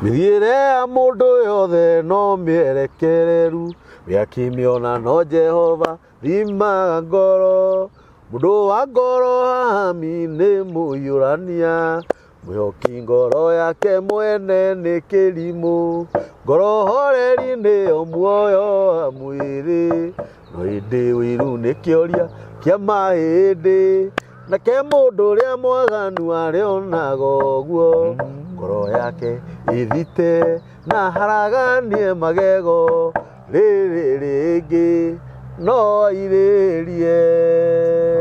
Mĩthiĩre ya mũndũ yothe no mĩerekereru, wĩakĩmĩona no Jehova thimaga ngoro. Mũndũ wa ngoro hahami nĩ mũiyũrania, mwĩhoki ngoro yake mwene nĩ kĩrimũ. Ngoro horeri nĩyo muoyo wa mwĩrĩ, no ĩndĩ ũiru nĩ kĩoria kĩa mahĩndĩ. Nake mũndũ ũrĩa mwaganu arĩonaga ũguo, ngoro yake ĩthite na haraganie magego, rĩrĩ rĩngĩ no airĩrie.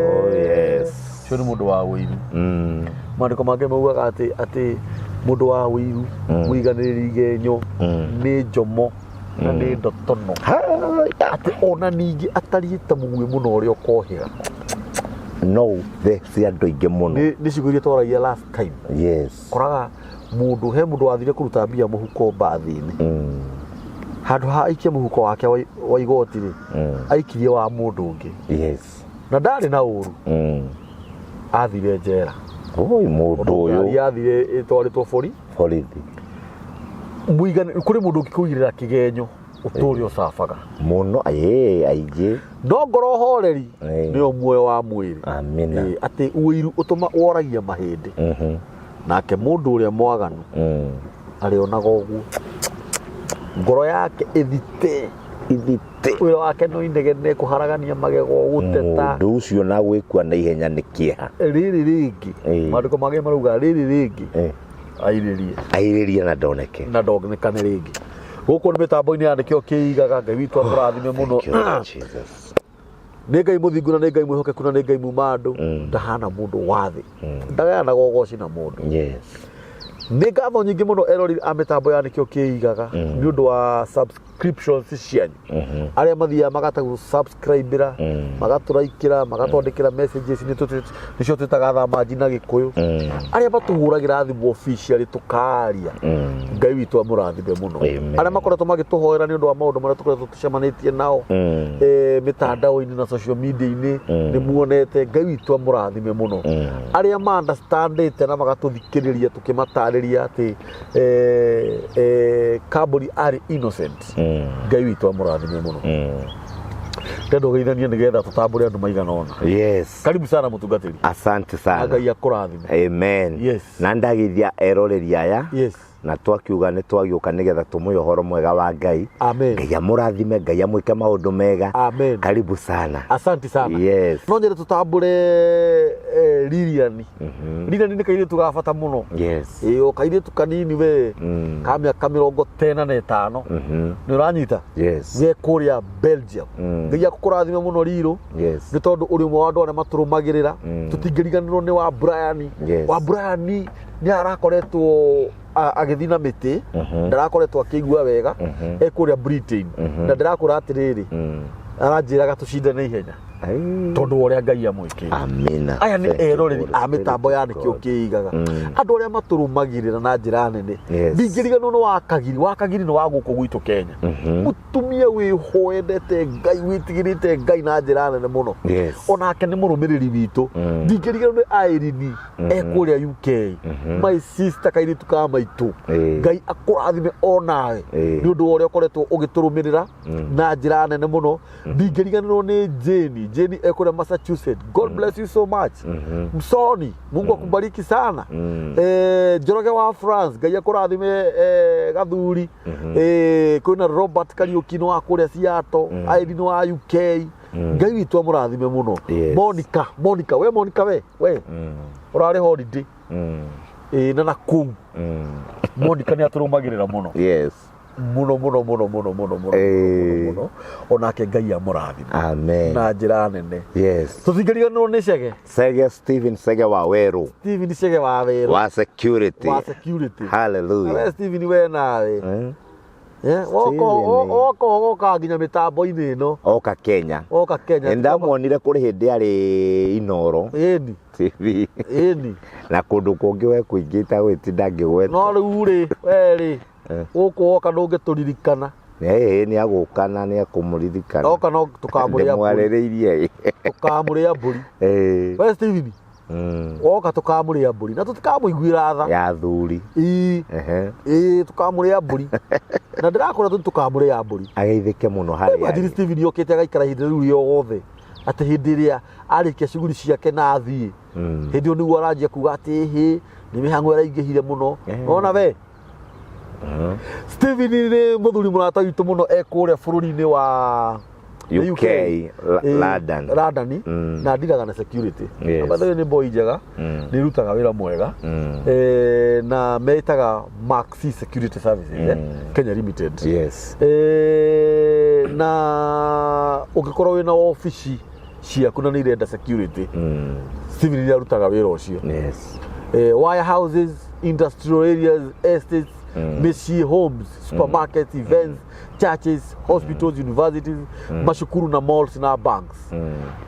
Oh, yes. Ũcio nĩ mũndũ wa ũiru. Maandĩko mangĩ maugaga atĩ mũndũ wa ũiru, mũiganĩrĩri igenyo, nĩ njomo na nĩ ndotono. Atĩ ona ningĩ atariĩ ta mũguĩ mũno ũrĩa ũkohĩga. No the cia andũ aingĩ mũno. Nĩ ciugo iria twaragia last time. Yes. Koraga mũndũ, he mũndũ wathire kũruta mbia mũhuko mbathi-inĩ. Handũ ha aikie mũhuko wake wa igoti rĩ, aikirie wa mũndũ ũngĩ. Yes. Na ndarĩ na ũru. Athire njera. Oi, mũndũ ũyũ. Ngari yathire ĩtwarĩtwo bori. Borithi. Mũigana, kũrĩ mũndũ ũngĩkũigĩrĩra kĩgenyo ũtũre ũcabaga. Mũno, ĩĩ, aingĩ. No ngoro horeri nĩyo muoyo wa mwĩrĩ. Amina. Ĩĩ, atĩ ũiru ũtũma woragia mahĩndĩ. Nake mũndũ ũrĩa mwaganu arĩonaga ũguo. Ngoro yake ĩthite. Ithite. Wĩra wake no inegene kũharagania magego gũteta. Mũndũ ũcio na gwĩkua na ihenya nĩ kĩeha. Rĩrĩ rĩngĩ. Maandĩko mangĩ marauga rĩrĩ rĩngĩ. Airĩrie. Airĩrie na ndoneke. Na ndonekane rĩngĩ. Gũkũ nĩ mĩtambo-inĩ ya nĩkĩo kĩigaga. Ngai witũ amũrathime mũno. Thank you, Lord Jesus. Nĩ Ngai mũthingu na nĩ Ngai mwĩhokeku na nĩ Ngai muma andũ. Ndahana mũndũ wa thĩ. Ndagayanaga ũgoci na mũndũ. Yes. Nĩ ngatho nyingĩ mũno erori a mĩtambo ya nĩkĩo kĩigaga nĩ ũndũ wa subscriptions cianyu. Arĩa mathiaga magatagũ subscribera, magatũraikĩra, magatwandĩkĩra messages, nĩcio twĩtaga thamanji na Gĩkũyũ. Arĩa matũhũragĩra thimũ officially tũkaria. Ngai witũ amũrathime mũno. Amen. Arĩa makoretwo magĩtũhoera nĩ ũndũ wa maũndũ marĩa tũkoretwo tũcemanĩtie nao, mĩtandao-inĩ na social media-inĩ, nĩ muonete. Ngai witũ amũrathime mũno. Arĩa ma understandĩte na magatũthikĩrĩria tũkĩmatarĩria atĩ Kambũri arĩ innocent. Ngai witũ amũrathime mũno. Ndenda ũgeithanie nĩgetha tũtambũre andũ maigana ũna. Yes. Karibu sana mũtungatĩri. Asante sana. Ngai akũrathime. Amen. Yes. Na ndageithia eroreri aya. Yes. Na twakiuga nĩ twagĩũka nĩgetha tũmũhe ũhoro mwega wa Ngai. Amen. Ngai amũrathime, Ngai amwĩke maũndũ mega. Amen. Karibu sana. Asante sana. Yes. No nyende tũtambũre Lilian. Lilian nĩ kairĩtu ga bata mũno. Yes. Ĩĩ, o kairĩtu kanini we. Ka mĩaka mĩrongo tena na ĩtano. Nĩ ũranyita? Yes. Ge kũrĩa Belgium. Ngai akũrathime mũno Rirũ. Yes. Nĩ tondũ ũrĩ ũmwe wa andũ arĩa matũrũmagĩrĩra. Tũtingĩriganĩrwo nĩ wa Brian. Yes. Wa Brian nĩ arakoretwo agĩthiĩ na mĩtĩ. Ndarakoretwo akĩigua wega. E kũrĩa Britain. Na ndĩrakũra atĩrĩrĩ. Aranjĩraga tũcindane ihenya. Tondũ wa ũrĩa Ngai amwĩkĩire. Amina. Aya nĩ Thank you, eroreri Holy a Spirit mĩtambo ya of nĩkĩo God. kĩigaga. Andũ arĩa matũrũmagĩrĩra na njĩra nene. Yes. Ndingĩriganĩrwo nĩ wa Kagiri. Wa Kagiri nĩ wa gũkũ gwitũ Kenya. Mũtumia wĩho wendete Ngai, wĩtigĩrĩte Ngai na njĩra nene mũno. Yes. Onake nĩ mũrũmĩrĩri witũ. Ndingĩriganĩrwo nĩ Irene e kũrĩa UK. My sister kairĩtu ka maitũ. Ngai akũrathime onawe nĩ ũndũ wa ũrĩa ũkoretwo ũgĩtũrũmĩrĩra na njĩra nene mũno. Ndingĩriganĩrwo nĩ Jane. Jane e kũrĩa Massachusetts. God bless you so much. Msoni, Mungu akubariki sana. Njoroge wa France, Ngai akũrathime gathuri. Kwĩna Robert Kariũki nĩ wa kũrĩa Seattle, Irene wa UK. Ngai witũ amũrathime mũno. Yes. Monica, Monica, we Monica we, we. Ũrarĩ holiday. Na nakũu. Monica nĩ atũrũmagĩrĩra mũno. Yes. Mũno, mũno, mũno, mũno, mũno, mũno, mũno, mũno. Onake Ngai amũrathime. Amen. Na njĩra nene. Yes. Tũtingĩriganĩrwo nĩ Chege. Chege Steven Chege wa Werũ. Steven Chege wa Werũ. Wa security. Wa security. Hallelujah. We Steven we nawe. Woka woka nginya mĩtambo-inĩ ĩno. Oka Kenya. Oka Kenya. Nĩndamwonire kũrĩ hĩndĩ arĩ Inooro. Ĩni. TV. Ĩni. Na kũndũ kũngĩ we kũingĩ itagwĩtinda ngĩgweta. No rĩu rĩ, we rĩ, gũkũ woka ndũngĩtũririkana. Ĩĩ, nĩ agũka na nĩ ekũmũririkana. Oka no tũkamũrĩa mbũri. Ndĩmwarĩrĩirie. Tũkamũrĩa mbũri. We Steven. Woka tũkamũrĩa mbũri na tũtikamũiguĩra tha. Ya thuri. Ii. Ehe. Ĩĩ, tũkamũrĩa mbũri na ndĩrakwĩra tũ tũkamũrĩa mbũri. Ageithĩke mũno harĩa Imagine arĩ. Steven okĩte agaikara ihinda rĩu rĩothe atĩ hĩndĩ ĩrĩa arĩkia cuguri ciake na athiĩ, hĩndĩ ĩyo nĩguo aranjia kuga atĩ hĩ nĩ mĩhang'o ĩraingĩhire mũno. Ona we Steven nĩ mũthuri mũrata witũ mũno, e kũrĩa bũrũri-inĩ wa UK, London. London. Na ndiraga na security. Na by the way, nĩ boy njega, nĩ irutaga wĩra mwega. Na metaga Maxi Security Services Kenya Limited. Na ũngĩkorwo wĩna obici ciaku na nĩ irenda security, Steven nĩ arutaga wĩra ũcio. Warehouses, industrial areas, estates, mĩciĩ, homes, supermarkets, events, churches, hospitals, universities, macukuru na malls na banks.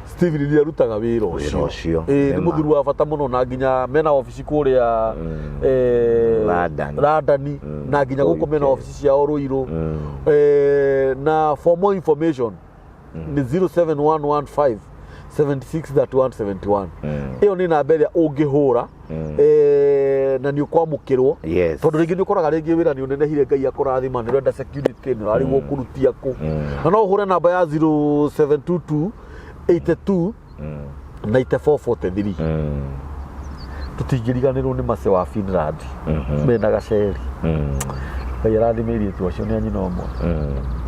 Steven nĩ arutaga wĩra Wĩra ũcio. Nĩ Nĩma. mũthuri wa bata mũno na nginya mena obici kũrĩa London. London na nginya Kũu gũkũ mena UK. obici ciao Ruiru. Na for more information nĩ 07115 763171. Ĩyo nĩ namba ĩrĩa ũngĩhũra na nĩ ũkwamũkĩrwo, tondũ rĩngĩ nĩ ũkoraga rĩngĩ wĩra nĩ ũnenehire, Ngai akũrathima, nĩ ũrenda security, nĩ ũrarigwo kũrutia kũ. Na no ũhũre namba ya 0722 82 9443. Tũtingĩriganĩrwo nĩ Mace wa Finland mena gaceri. Ngai arathime airĩtu acio, nĩ a nyina ũmwe.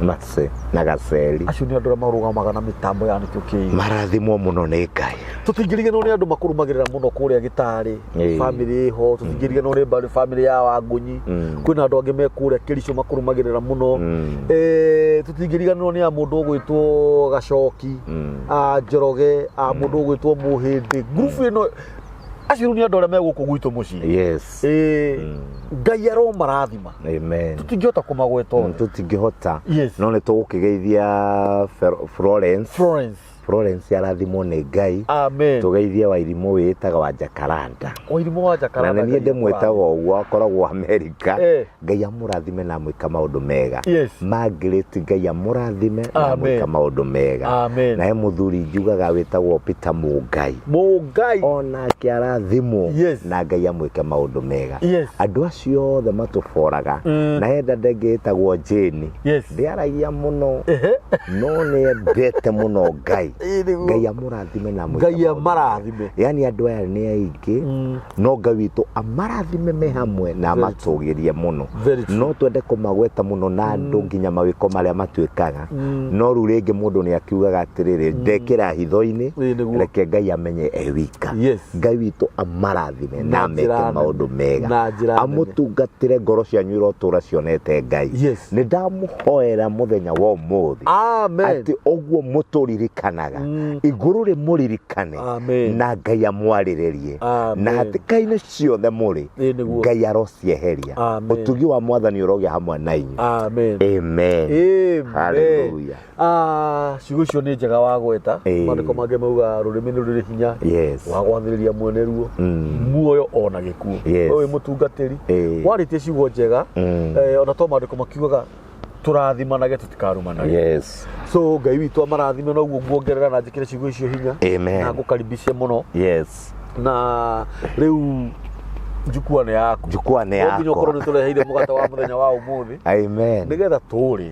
Mace na gaceri. Acio nĩ andũ arĩa marũgamaga na mĩtambo ya nĩkĩo kĩ Marathimwo mũno nĩ Ngai. Tũtingĩriganĩrwo nĩ andũ makũrũmagĩrĩra mũno kũrĩa gĩtarĩ, family ĩho. Tũtingĩriganĩrwo nĩ family ya Wangũnyi. Kwĩna andũ angĩ me kũrĩa Kĩrico makũrũmagĩrĩra mũno. Tũtingĩriganĩrwo nĩ a mũndũ ũgwĩtwo Gacoki, a Njoroge, a mũndũ ũgwĩtwo Mũhĩndĩ, ngurubu ĩno. Acio rĩu nĩ andũ arĩa me gũkũ gwitũ mũciĩ. Ngai aromarathima. Amen. Tũtingĩhota kũmagweta othe. Tũtingĩhota. No nĩ tũgũkĩgeithia Florence. Florence. Florence arathimwo nĩ Ngai. Amen. Tũgeithie Wairimũ wĩĩtaga wa Jacaranda. Wairimũ wa Na Jacaranda. nĩ niĩ Ngai ndĩmwĩtaga ũguo, akoragwo Amerika. Ngai amũrathime na amwĩka maũndũ mega. Margaret, Ngai amũrathime na Amen. amwĩka maũndũ mega. Amen. Na he mũthuri njugaga wĩtagwo Peter Mũngai, Mũngai. Onake arathimwo na Ngai amwĩke maũndũ mega. Andũ acio othe matũboraga. Na he dada ĩngĩ ĩtagwo Jane, ndĩaragia mũno no nĩ endete mũno Ngai. Ĩĩ, nĩguo. Ngai amũrathime na amwĩke Ngai maũndũ mega. amarathime. Yani andũ aya nĩ aingĩ, no Ngai witũ amarathime me hamwe na amatũgĩrie mũno. Very true. No twende kũmagweta mũno na andũ nginya mawĩko marĩa matuĩkaga, no rĩu rĩngĩ mũndũ nĩ akiugaga atĩrĩrĩ, ndekĩra hitho-inĩ. Ĩĩ, nĩguo. Reke Ngai amenye e wika. Ngai witũ amarathime na Na ameke njĩra nene. maũndũ mega. Na njĩra nene. Amũtungatĩre, ngoro cianyu irotũra cionete Ngai. Nĩ ndamũhoera mũthenya wa ũmũthĩ Amen. atĩ ũguo mũtũririkanaga, igũrũ rĩmũririkane Amen. na Ngai amwarĩrĩrie Amen. na hatĩka-inĩ ciothe mũrĩ, Ĩĩ, nĩguo. Ngai arocieheria. Amen. Ũtugi wa Mwathani ũrogĩa hamwe na inyuĩ. Amen. Amen. Amen. Hallelujah. Ciugo icio nĩ njega wagweta. Maandĩko mangĩ mauga rũrĩmĩ nĩ rũrĩ hinya wa gwathĩrĩria mwene ruo muoyo ona gĩkuũ. We wĩ mũtungatĩri, warĩtie ciugo njega. Ona to maandĩko makiugaga tũrathimanage tũtikarumanage. So Ngai witũ amarathime, noguo nguongerera na njĩkĩre ciugo icio hinya. Amen. Na ngũkaribishe mũno. Na rĩu njukua nĩ yaku. Jukwaa nĩ No nginya ũkorwo yakwa. nĩ tũreheire mũgate wa mũthenya wa ũmũthĩ nĩgetha tũrĩ.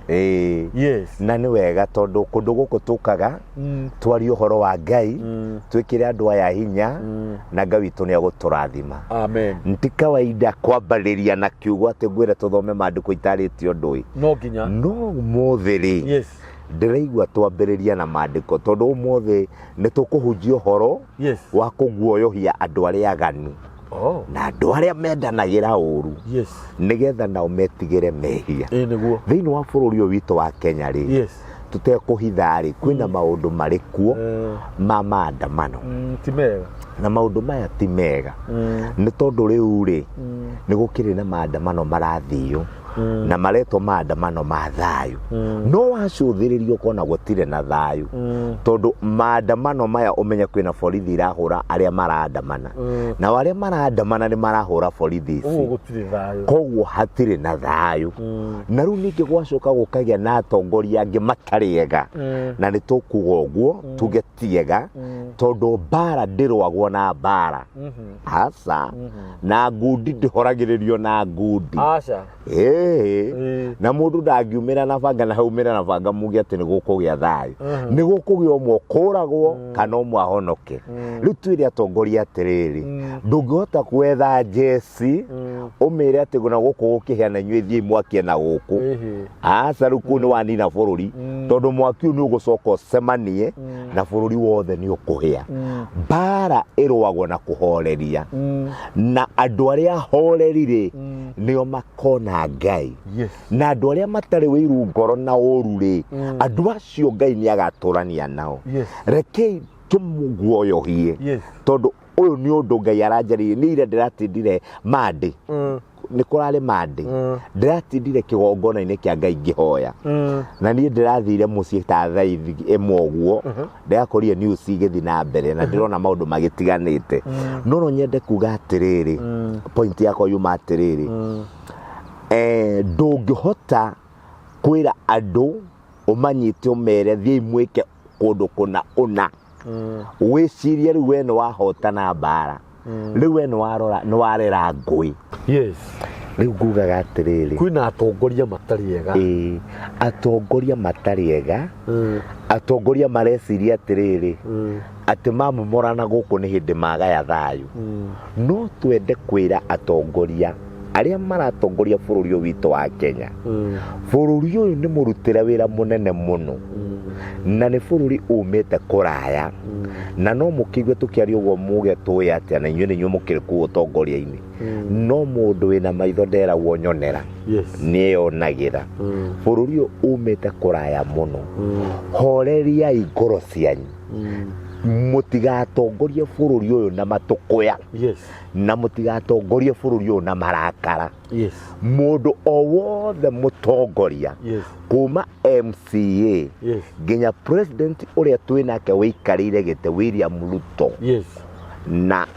Na nĩ wega tondũ kũndũ gũkũ tũkaga twarie ũhoro wa Ngai, twĩkĩre andũ aya hinya, na Ngai witũ nĩ egũtũrathima. Amen. Ti kawaida kwambĩrĩria na kiugo atĩ ngwĩre tũthome maandĩko itarĩtie ũndũ ĩ. No nginya. No ũmũthĩ rĩ, ndĩraigua twambĩrĩria na maandĩko tondũ ũmũthĩ nĩ tũkũhunjia ũhoro wa kũguoyohia andũ arĩa aganu na andũ arĩa mendanagĩra ũru, nĩgetha nao metigĩre mehia. Ĩĩ, nĩguo. Thĩinĩ wa bũrũri ũyũ witũ wa Kenya rĩ, tũtekũhitha rĩ, kwĩna maũndũ marĩ kuo ma maandamano. Ti mega. Na maũndũ maya ti mega, nĩ tondũ rĩu rĩ, nĩ gũkĩrĩ na maandamano marathio. Na maretwo maandamano ma thayũ, no wacũthĩrĩria ũkona gũtirĩ na thayũ, tondũ maandamano maya ũmenye kwĩna borithi irahũra arĩa maraandamana, nao arĩa maraandamana nĩ marahũra borithi ici. Ũguo gũtirĩ thayũ. Koguo hatirĩ na thayũ. Na rĩu ningĩ gwacoka gũkagĩa na atongoria angĩ matarĩ ega, na nĩ tũkuga ũguo tuge ti ega, tondũ mbara ndĩrũagwo na mbara, aca, na ngundi ndĩhoragĩrĩrio na ngundi. Aca. Ĩĩ. Ĩĩ. Na mũndũ ndangiumĩra na banga na haumĩra na banga muge atĩ nĩ gũkũgĩa thayũ, nĩ gũkũgĩa ũmwe ũkũragwo kana ũmwe ahonoke. Rĩu twĩre atongoria atĩrĩrĩ, ndũngĩhota gwetha njeci ũmĩre atĩ na gũkũ gũkĩhĩa na inyuĩ thiĩi mwakie na gũkũ. Aca, rĩu kũu nĩ wanina bũrũri, tondũ mwaki ũyũ nĩ ũgũcoka ũcemanie na bũrũri wothe nĩ ũkũhĩa. Mbara ĩrũagwo na kũhoreria, na andũ arĩa ahoreri rĩ, nĩo makona Ngai. Na andũ arĩa matarĩ wĩiru ngoro na ũru rĩ, andũ acio Ngai nĩ agatũrania nao. Rekei tũmuguoyohie, tondũ ũyũ nĩ ũndũ Ngai aranjarĩirie. Nĩ ira ndĩratindire mandĩ, nĩ kũrarĩ mandĩ, ndĩratindire kĩgongona-inĩ kĩa Ngai ngĩhoya, na niĩ ndĩrathire mũciĩ ta thaa 1 ũguo, ndĩrakorire news igĩthiĩ na mbere na ndĩrona maũndũ magĩtiganĩte. No no nyende kuga atĩrĩrĩ, point yakwa yuma atĩrĩrĩ, ndũngĩhota kwĩra andũ ũmanyite ũmere thiĩi mwĩke kũndũ kũna ũna, wĩcirie rĩu we nĩ wahotana mbara, rĩu we nĩ warora nĩ warera ngũĩ. Rĩu ngugaga atĩrĩrĩ, Kwĩna atongoria matarĩ ega. Ĩĩ, atongoria matarĩ ega, atongoria mareciria atĩrĩrĩ, atĩ mamomorana gũkũ nĩ hĩndĩ magaya thayũ. No twende kwĩra atongoria arĩa maratongoria bũrũri ũyũ witũ wa Kenya, bũrũri ũyũ nĩ mũrutĩre wĩra mũnene mũno, na nĩ bũrũri umĩte kũraya, na no mũkĩigue tũkĩaria ũguo muge tũĩ atĩa, na inyuĩ nĩ inyuĩ mũkĩrĩ kũu ũtongoria-inĩ. No mũndũ wĩna maitho nderagwo nyonera, nĩeyonagĩra. Bũrũri ũyũ umĩte kũraya mũno. Horeriai ngoro cianyu, mũtigatongorie bũrũri ũyũ na matũkũya, na mũtigatongorie bũrũri ũyũ na marakara. Mũndũ o wothe mũtongoria, kuma MCA nginya president ũrĩa twĩnake wĩikarĩire gĩtĩ William Ruto, na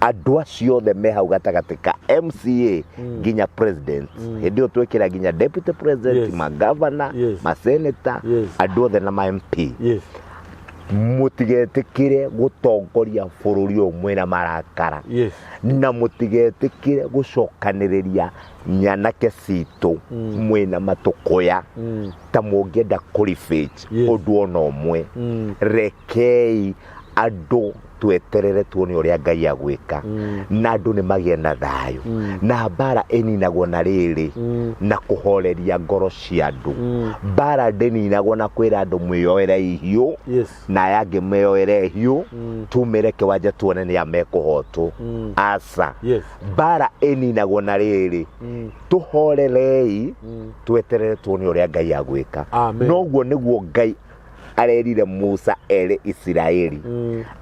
andũ acio othe me hau gatagatĩ ka MCA nginya president, hĩndĩ ĩyo twĩkĩra nginya deputy president, magavana, maseneta, andũ othe na ma MP, mũtigetĩkĩre gũtongoria bũrũri ũyũ mwĩna marakara, na mũtigetĩkĩre gũcokanĩrĩria nyanake citũ mwĩna matũkũya ta mũngĩenda kũribĩnji ũndũ ona ũmwe. Rekei andũ tweterere tuone ũrĩa Ngai agwĩka, na andũ nĩ magĩe na thayũ. Na mbara ĩninagwo na rĩrĩ, na kũhoreria ngoro cia andũ. Mbara ndĩninagwo na kwĩra andũ mwĩyoere ihiũ, na aya angĩ meyoere hiũ, tumĩre kĩwanja tuone nĩ a mekũhotwo. Aca. Mbara ĩninagwo na rĩrĩ, tũhorerei, tweterere tuone ũrĩa Ngai agwĩka. Amen. Noguo nĩguo Ngai arerire Musa ere Isiraeli,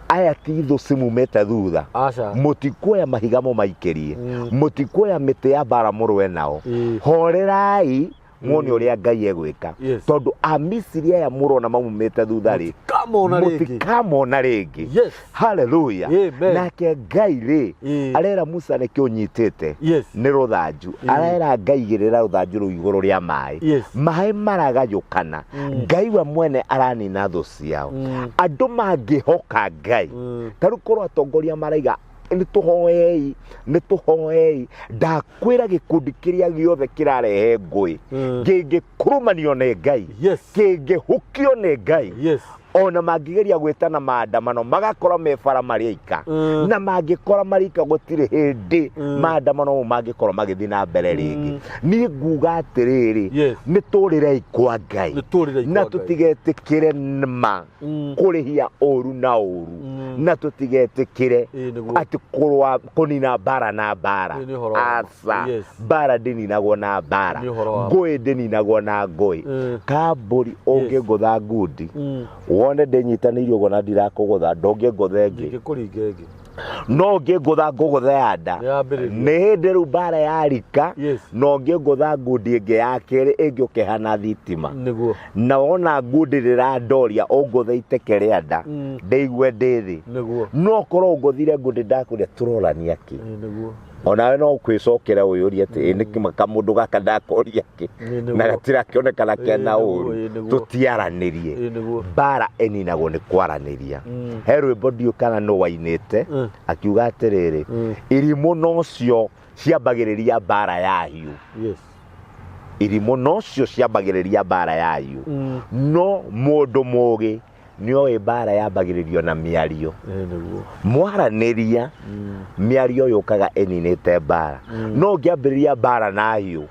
aya ti thũ cimumĩte thutha. Aca. Mũtikuoya mahiga mũmaikĩrie, mũtikuoya mĩtĩ ya mbara mũrũe nao. Horerai muone ũrĩa Ngai egwĩka, tondũ Amisiri aya mũrona maumĩte thutha rĩ, Mũtikamona rĩngĩ. Mũtikamona rĩngĩ. Haleluya. Amen. Nake Ngai rĩ, arera Musa nĩkĩ ũnyitĩte? Nĩ rũthanju. Arera Ngai igĩrĩra rũthanju rũu igũrũ rĩa maĩ. Maĩ maragayũkana. Ngai we mwene aranina thũ ciao. Andũ mangĩhoka Ngai, ta rĩu korwo atongoria maraiga nĩ tũhoei, nĩ tũhoei, ndakwĩra gĩkundi kĩrĩa gĩothe kĩrarehe ngũĩ kĩngĩkurumanio nĩ Ngai, kĩngĩhukio nĩ Ngai, ona mangĩgeria gwĩtana maandamano magakora me bara marĩ aika, na mangĩkora marĩ aika gũtirĩ hĩndĩ maandamano mau mangĩkorwo magĩthiĩ na mbere rĩngĩ. Niĩ nguga atĩrĩrĩ, nĩ tũrĩrei kwa Ngai, Nĩ tũrĩrei na kwa Ngai. Tũtigetĩkĩre ma kũrĩhia ũru na ũru, na tũtigetĩkĩre Ĩĩ, nĩguo. Atĩ kũrũa kũnina mbara na mbara. Ĩĩ, nĩ ũhoro wa ma. Aca. Mbara ndĩninagwo na mbara. Nĩ ũhoro wa ma. Ngũĩ ndĩninagwo na ngũĩ. Kambũri ũngĩngũtha ngundi, Wone ndĩnyitanĩirie ũguo na ndirakũgũtha, ndũngĩngũtha ĩngĩ. Ndingĩkũringa ĩngĩ. No ũngĩngũtha ngũgũthe ya nda. Nĩyambĩrĩria. Nĩ hĩndĩ rĩu mbara yarika. Yes. Na ũngĩngũtha ngundi ĩngĩ ya kerĩ ĩngĩ ũkĩhana thitima. Nĩguo. Na wona ngundi rĩrandoria ũngũthe iteke rĩa nda. Ndĩigue ndĩ thĩ. Nĩguo. No korwo ũngũthire ngundi ndakũria tũrorania kĩ. Ĩĩ nĩguo. Onawe no kwĩcokera ũyũrie atĩ ĩ nĩkĩ kamũndũ gaka ndakoria kĩ Ĩĩ nĩguo. na gatirakĩonekana Ĩĩ kena nĩguo, ũru ĩĩ nĩguo. tũtiaranĩrie. Ĩĩ nĩguo. Mbara ĩninagwo nĩ kwaranĩria. He rwĩmbo ndiũ kana nũ wainĩte akiuga atĩrĩrĩ, irimũ nocio ciambagĩrĩria mbara ya hiũ. Yes. Irimũ nocio ciambagĩrĩria mbara ya hiũ. No mũndũ mũgĩ nĩoĩ mbara yambagĩrĩrio na mĩario. Ĩĩ nĩguo. Mwaranĩria mĩario yũkaga ĩninĩte mbara. No ũngĩambĩrĩria mbara na hiũ,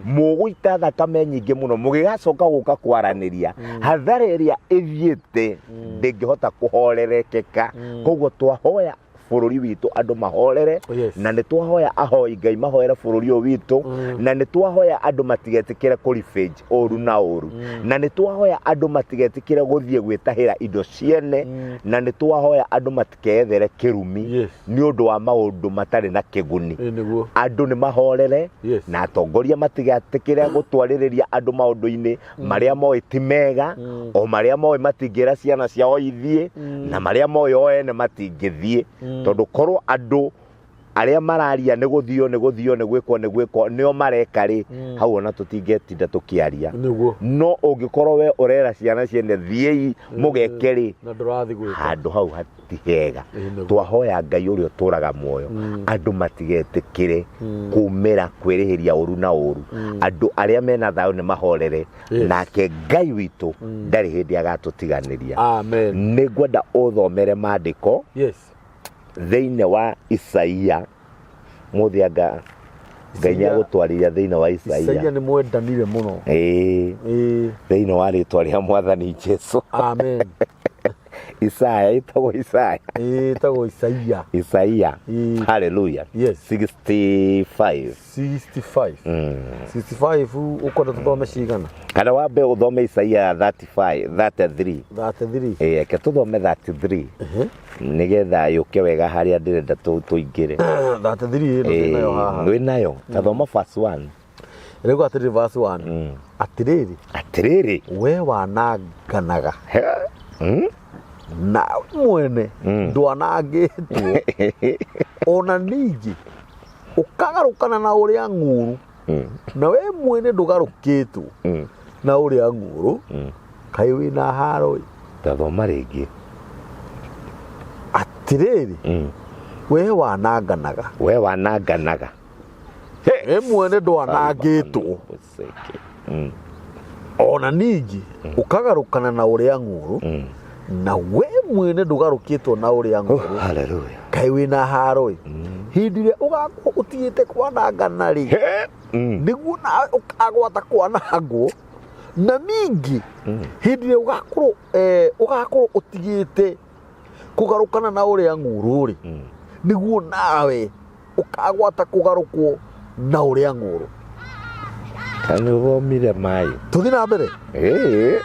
mũgũita thakame nyingĩ mũno, mũgĩgacoka gũka kwaranĩria, hathara ĩrĩa ĩthiĩte ndĩngĩhota kũhorerekeka. Koguo twahoya bũrũri witũ andũ mahorere. Yes. Na nĩ twahoya ahoi Ngai mahoere bũrũri ũyũ witũ. Na nĩ twahoya andũ matigetĩkĩre kũribĩnji ũru na ũru. Na nĩ twahoya andũ matigetĩkĩre gũthiĩ gwĩtahĩra indo ciene. Na nĩ twahoya andũ matikeyethere kĩrumi. Yes. Nĩ ũndũ wa maũndũ matarĩ na kĩguni. Ĩĩ nĩguo. Andũ nĩ mahorere. Yes. Na atongoria matigetĩkĩre gũtwarĩrĩria andũ maũndũ-inĩ marĩa moĩ ti mega, o marĩa moĩ matingĩra ciana ciao ithiĩ, na marĩa moĩ o ene matingĩthiĩ. Tondũ korwo andũ arĩa mararia nĩ gũthio nĩ gũthio nĩ gwĩkwo nĩ gwĩkwo nĩo mareka rĩ, hau ona tũtingĩtinda tũkĩaria. Nĩguo. No ũngĩkorwo we ũrera ciana ciene thiĩi mũgeke rĩ, na ndũrathiĩ gwĩka, handũ hau hati hega. Ĩĩ nĩguo. Twahoya Ngai ũrĩa ũtũraga muoyo, andũ matigetĩkĩre kumĩra kwĩrĩhĩria ũru na ũru. Andũ arĩa mena thayũ nĩ mahorere. Yes. Nake Ngai witũ ndarĩ hĩndĩ agatũtiganĩria. Amen. Nĩ ngwenda ũthomere maandĩko. Yes. Thĩinĩ wa Isaia mũthĩ anga Ngai nĩ agũtwarĩria thĩinĩ wa Isaia. Isaia nĩ mwendanire mũno. Ĩĩ. Ĩĩ. Thĩinĩ wa rĩtwa rĩa Mwathani Jesu. Amen. Isaya ĩtagwo Isaya. Ĩĩ, ĩtagwo Isaia. Isaia. Ĩĩ. Hallelujah. Yes. 65. 65. 65 ũkwenda tũthome cigana? Kana wambe ũthome Isaia 35, 33. 33. Ĩĩ, reke tũthome 33. Nĩgetha yũke wega harĩa ndĩrenda tũingĩre. 33 ĩno ndĩ nayo haha. Wĩ nayo. Ta thoma verse 1. Rĩu atĩrĩrĩ verse 1. Atĩrĩrĩ. Atĩrĩrĩ. We wananganaga. Na mwene ndwanangĩtwo. Ona ningĩ ũkagarũkana na ũrĩa ng'ũũrũ. Na we mwene ndũgarũkĩtwo na ũrĩa ng'ũũrũ. Kaĩ wĩna haro ĩ. Ta thoma rĩngĩ. Atĩrĩrĩ, we wananganaga. We wananganaga. We mwene ndwanangĩtwo. Ona ningĩ ũkagarũkana na ũrĩa ng'ũũrũ. Na we mwene ndũgarũkĩtwo na ũrĩa ng'ũũrũ. Hallelujah. Kaĩ wĩna haro ĩ. Hĩndĩ ĩrĩa ũgakorwo ũtigĩte kwanangana rĩ, nĩguo nawe ũkagwata kwanangwo. Na ningĩ hĩndĩ ĩrĩa ũgakorwo ũtigĩte kũgarũkana na ũrĩa ng'ũũrũ rĩ, nĩguo nawe ũkagwata kũgarũkwo na ũrĩa ng'ũũrũ. Kana ũthomire maĩ. Tũthiĩ na mbere. Ĩĩ.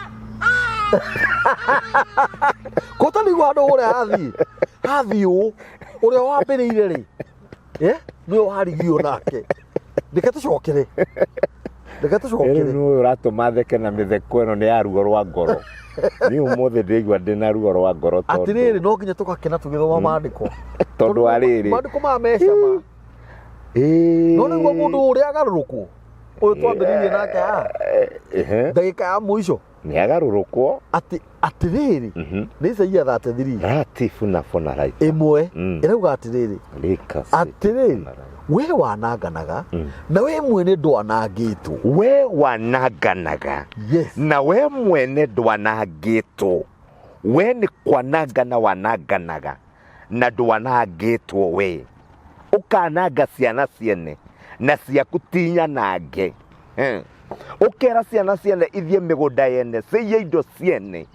Kũta nĩguo handũ ũrĩa hathiĩ. Hathiĩ ũũ. Ũrĩa wambĩrĩire rĩ. Nĩwe warigio nake. Reke tũcokere. Reke tũcokere. Rĩu nĩwe ũratũma theke na mĩtheko ĩno nĩ ya ruo rwa ngoro. Niĩ ũmũthĩ ndĩraigua ndĩna ruo rwa ngoro tondũ Atĩrĩrĩ, no nginya tũgakena tũgĩthoma maandĩko. Tondũ wa rĩrĩ. Maandĩko maya me cama. Ĩĩ. No nĩguo mũndũ ũrĩa agarũrũkwo. Ũyũ twambĩrĩirie nake haha. Ndagĩka ya mũico. Nĩ agarũrũkwo. Atĩ, atĩrĩrĩ, nĩ Isaia 33. Ratifu na fona right. Ĩmwe, ĩrauga atĩrĩrĩ. Rika si. Atĩrĩrĩ, we wananganaga, na we mwene ndwanangĩtwo. We wananganaga. Yes. Na we mwene ndwanangĩtwo. We nĩ kwanangana wananganaga, na ndwanangĩtwo we. Ũkananga ciana ciene, na ciaku ti nyanange. Ũkera ciana ciene ithiĩ mĩgũnda yene, ciiye indo ciene,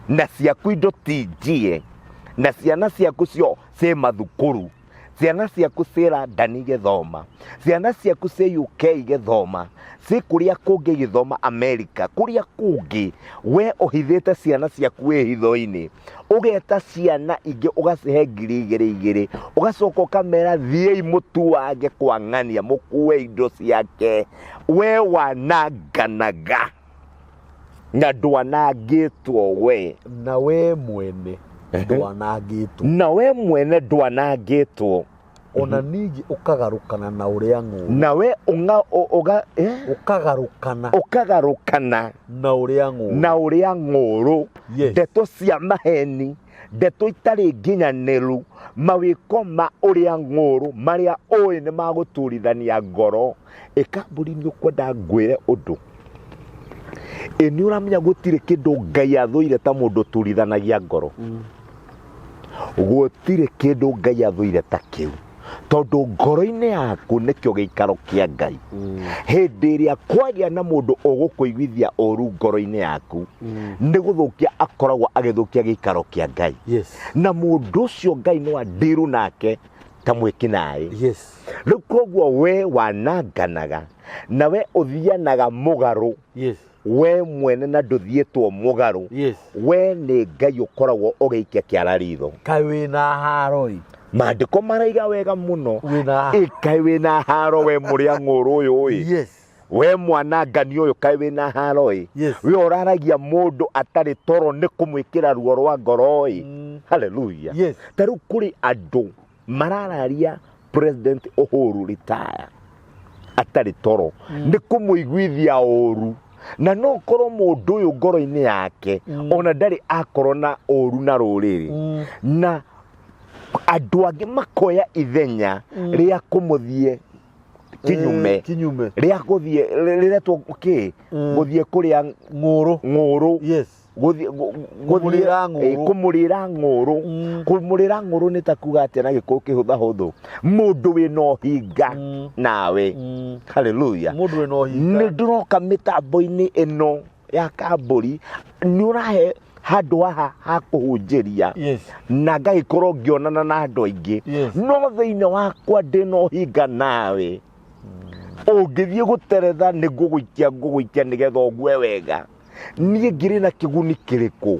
na ciaku indo ti njie, na ciana ciaku cio ciĩ mathukuru, Ciana ciaku ciĩ London igĩthoma, ciana ciaku ciĩ UK igĩthoma, ciĩ kũrĩa kũngĩ igĩthoma America, kũrĩa kũngĩ, we ũhithĩte ciana ciaku wĩ hitho-inĩ, ũgeta ciana ingĩ ũgacihe 2,000 2,000, ũgacoka ũkamera thiĩi mũtuange kwa ng'ania mũkue indo ciake. We wananganaga na ndwanangĩtwo we. Na we mwene ndwanangĩtwo. Na we mwene ndwanangĩtwo. Ona ningĩ ũkagarũkana na ũrĩa ng'ũũrũ. Na we ũnga, ũga, eh? Ũkagarũkana. Ũkagarũkana na ũrĩa ng'ũũrũ. Na ũrĩa ng'ũũrũ. Yes. Ndeto cia maheni, ndeto itarĩ nginyanĩru, mawĩko ma ũrĩa ng'ũũrũ marĩa ũĩ nĩ magũturithania ngoro. Ĩkambũri nĩ ũkwenda ngwĩre ũndũ. Ĩ nĩ ũramenya gũtirĩ kĩndũ Ngai athũire ta mũndũ ũturithanagia ngoro. Gũtirĩ kĩndũ Ngai athũire ta kĩu, tondũ ngoro-inĩ yaku nĩkĩo gĩikaro kĩa Ngai. Hĩndĩ ĩrĩa kwagĩa na mũndũ ũgũkũiguithia ũru ngoro-inĩ yaku, nĩ gũthũkia akoragwo agĩthũkia gĩikaro kĩa Ngai. Yes. Na mũndũ ũcio Ngai no andiru nake ta mwĩkinaĩ. Yes. Rĩu koguo we wananganaga na we ũthianaga mũgarũ. Yes. We mwene na ndũthiĩtwo mũgarũ. Yes. We nĩ Ngai ũkoragwo ũgĩikia kĩara ritho. Kaĩ wĩna haro ĩ. Maandĩko maraiga wega mũno. Wĩna. Ĩ kaĩ wĩna haro we mũrĩa ng'ũrũ ũyũ ĩ. Yes. We mwanangani ũyũ kaĩ wĩna haro ĩ. Yes. We ũraragia mũndũ atarĩ toro nĩ kũmwĩkĩra ruo rwa ngoro ĩ. Hallelujah. Yes. Ta rĩu kũrĩ andũ marararia President Uhuru retire atarĩ toro nĩ kũmũiguithia ũru, na no korwo mũndũ ũyũ ngoro-inĩ yake ona ndarĩ akorwo na ũru na rũrĩrĩ, na andũ angĩ makoya ithenya rĩa kũmũthiĩ kinyume, Kinyume rĩa gũthiĩ rĩretwo kĩ, gũthiĩ kũrĩa ng'ũrũ. Ng'ũrũ. Yes. Kũmũrĩra ng'ũrũ. Kũmũrĩra ng'ũrũ. Kũmũrĩra ng'ũrũ nĩ ta kuga atĩa na gĩkũyũ kĩhũthahũthũ? Mũndũ wĩna ũhinga nawe. Hallelujah. Mũndũ wĩna ũhinga. Nĩ ndĩroka mĩtambo-inĩ ĩno ya kambũri, nĩ ũrahe handũ haha ha kũhunjĩria. Yes. Na ngagĩkorwo ngĩonana na andũ aingĩ. Yes. No thĩinĩ wakwa ndĩna ũhinga nawe. Ũngĩthiĩ gũteretha nĩ ngũgũikia, ngũgũikia nĩgetha ũgue wega. Niĩ ngĩrĩ na kĩguni kĩrĩkũ?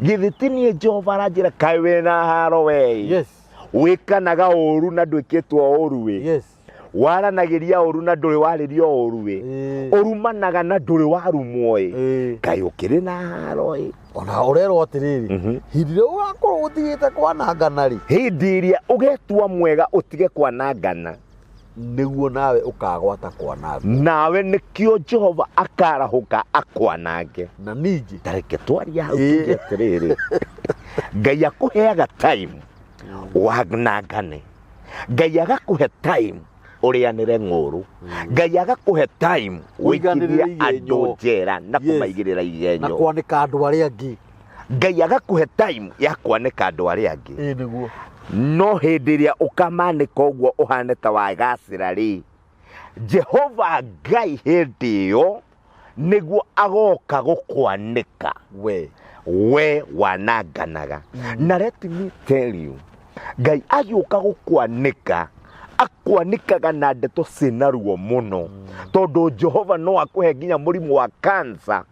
Githĩ ti niĩ Jehova aranjĩra kaĩ wĩna haro we? Yes. Wĩkanaga ũru na ndwĩkĩtwo ũru wĩ. Yes. Waranagĩria ũru na ndũrĩ warĩrio ũru wĩ. Ũrumanaga na ndũrĩ warumwo ĩ. Kaĩ ũkĩrĩ na haro ĩ. Ona ũrerwo atĩrĩrĩ, hĩndĩ ĩrĩa ũgakorwo ũtigĩte kwanangana rĩ, hĩndĩ ĩrĩa ũgetua mwega ũtige kwanangana, nĩguo nawe ũkagwata kwanangwo. Nawe nĩkĩo Jehova akarahũka akwanange. Na ningĩ ta reke twarie hau tuge atĩrĩrĩ, Ngai akũheaga time wanangane, Ngai agakũhe time ũrĩanĩre ng'ũrũ, Ngai agakũhe time ũiganĩrĩre ũikithie igenyo. Andũ njera na Yes. kũmaigĩrĩra na igenyo. Kwanĩka andũ arĩa angĩ. Ngai agakũhe time ya kwanĩka andũ arĩa angĩ. Ĩ nĩguo. No hĩndĩ ĩrĩa ũkamanĩka ũguo ũhane ta wagacĩra rĩ, Jehova Ngai hĩndĩ ĩyo nĩguo agoka gũkwanĩka. We we wananganaga. Na let me tell you, Ngai agĩũka gũkwanĩka akwanĩkaga na ndeto ciĩna ruo mũno, tondũ Jehova no akũhe nginya mũrimũ wa cancer,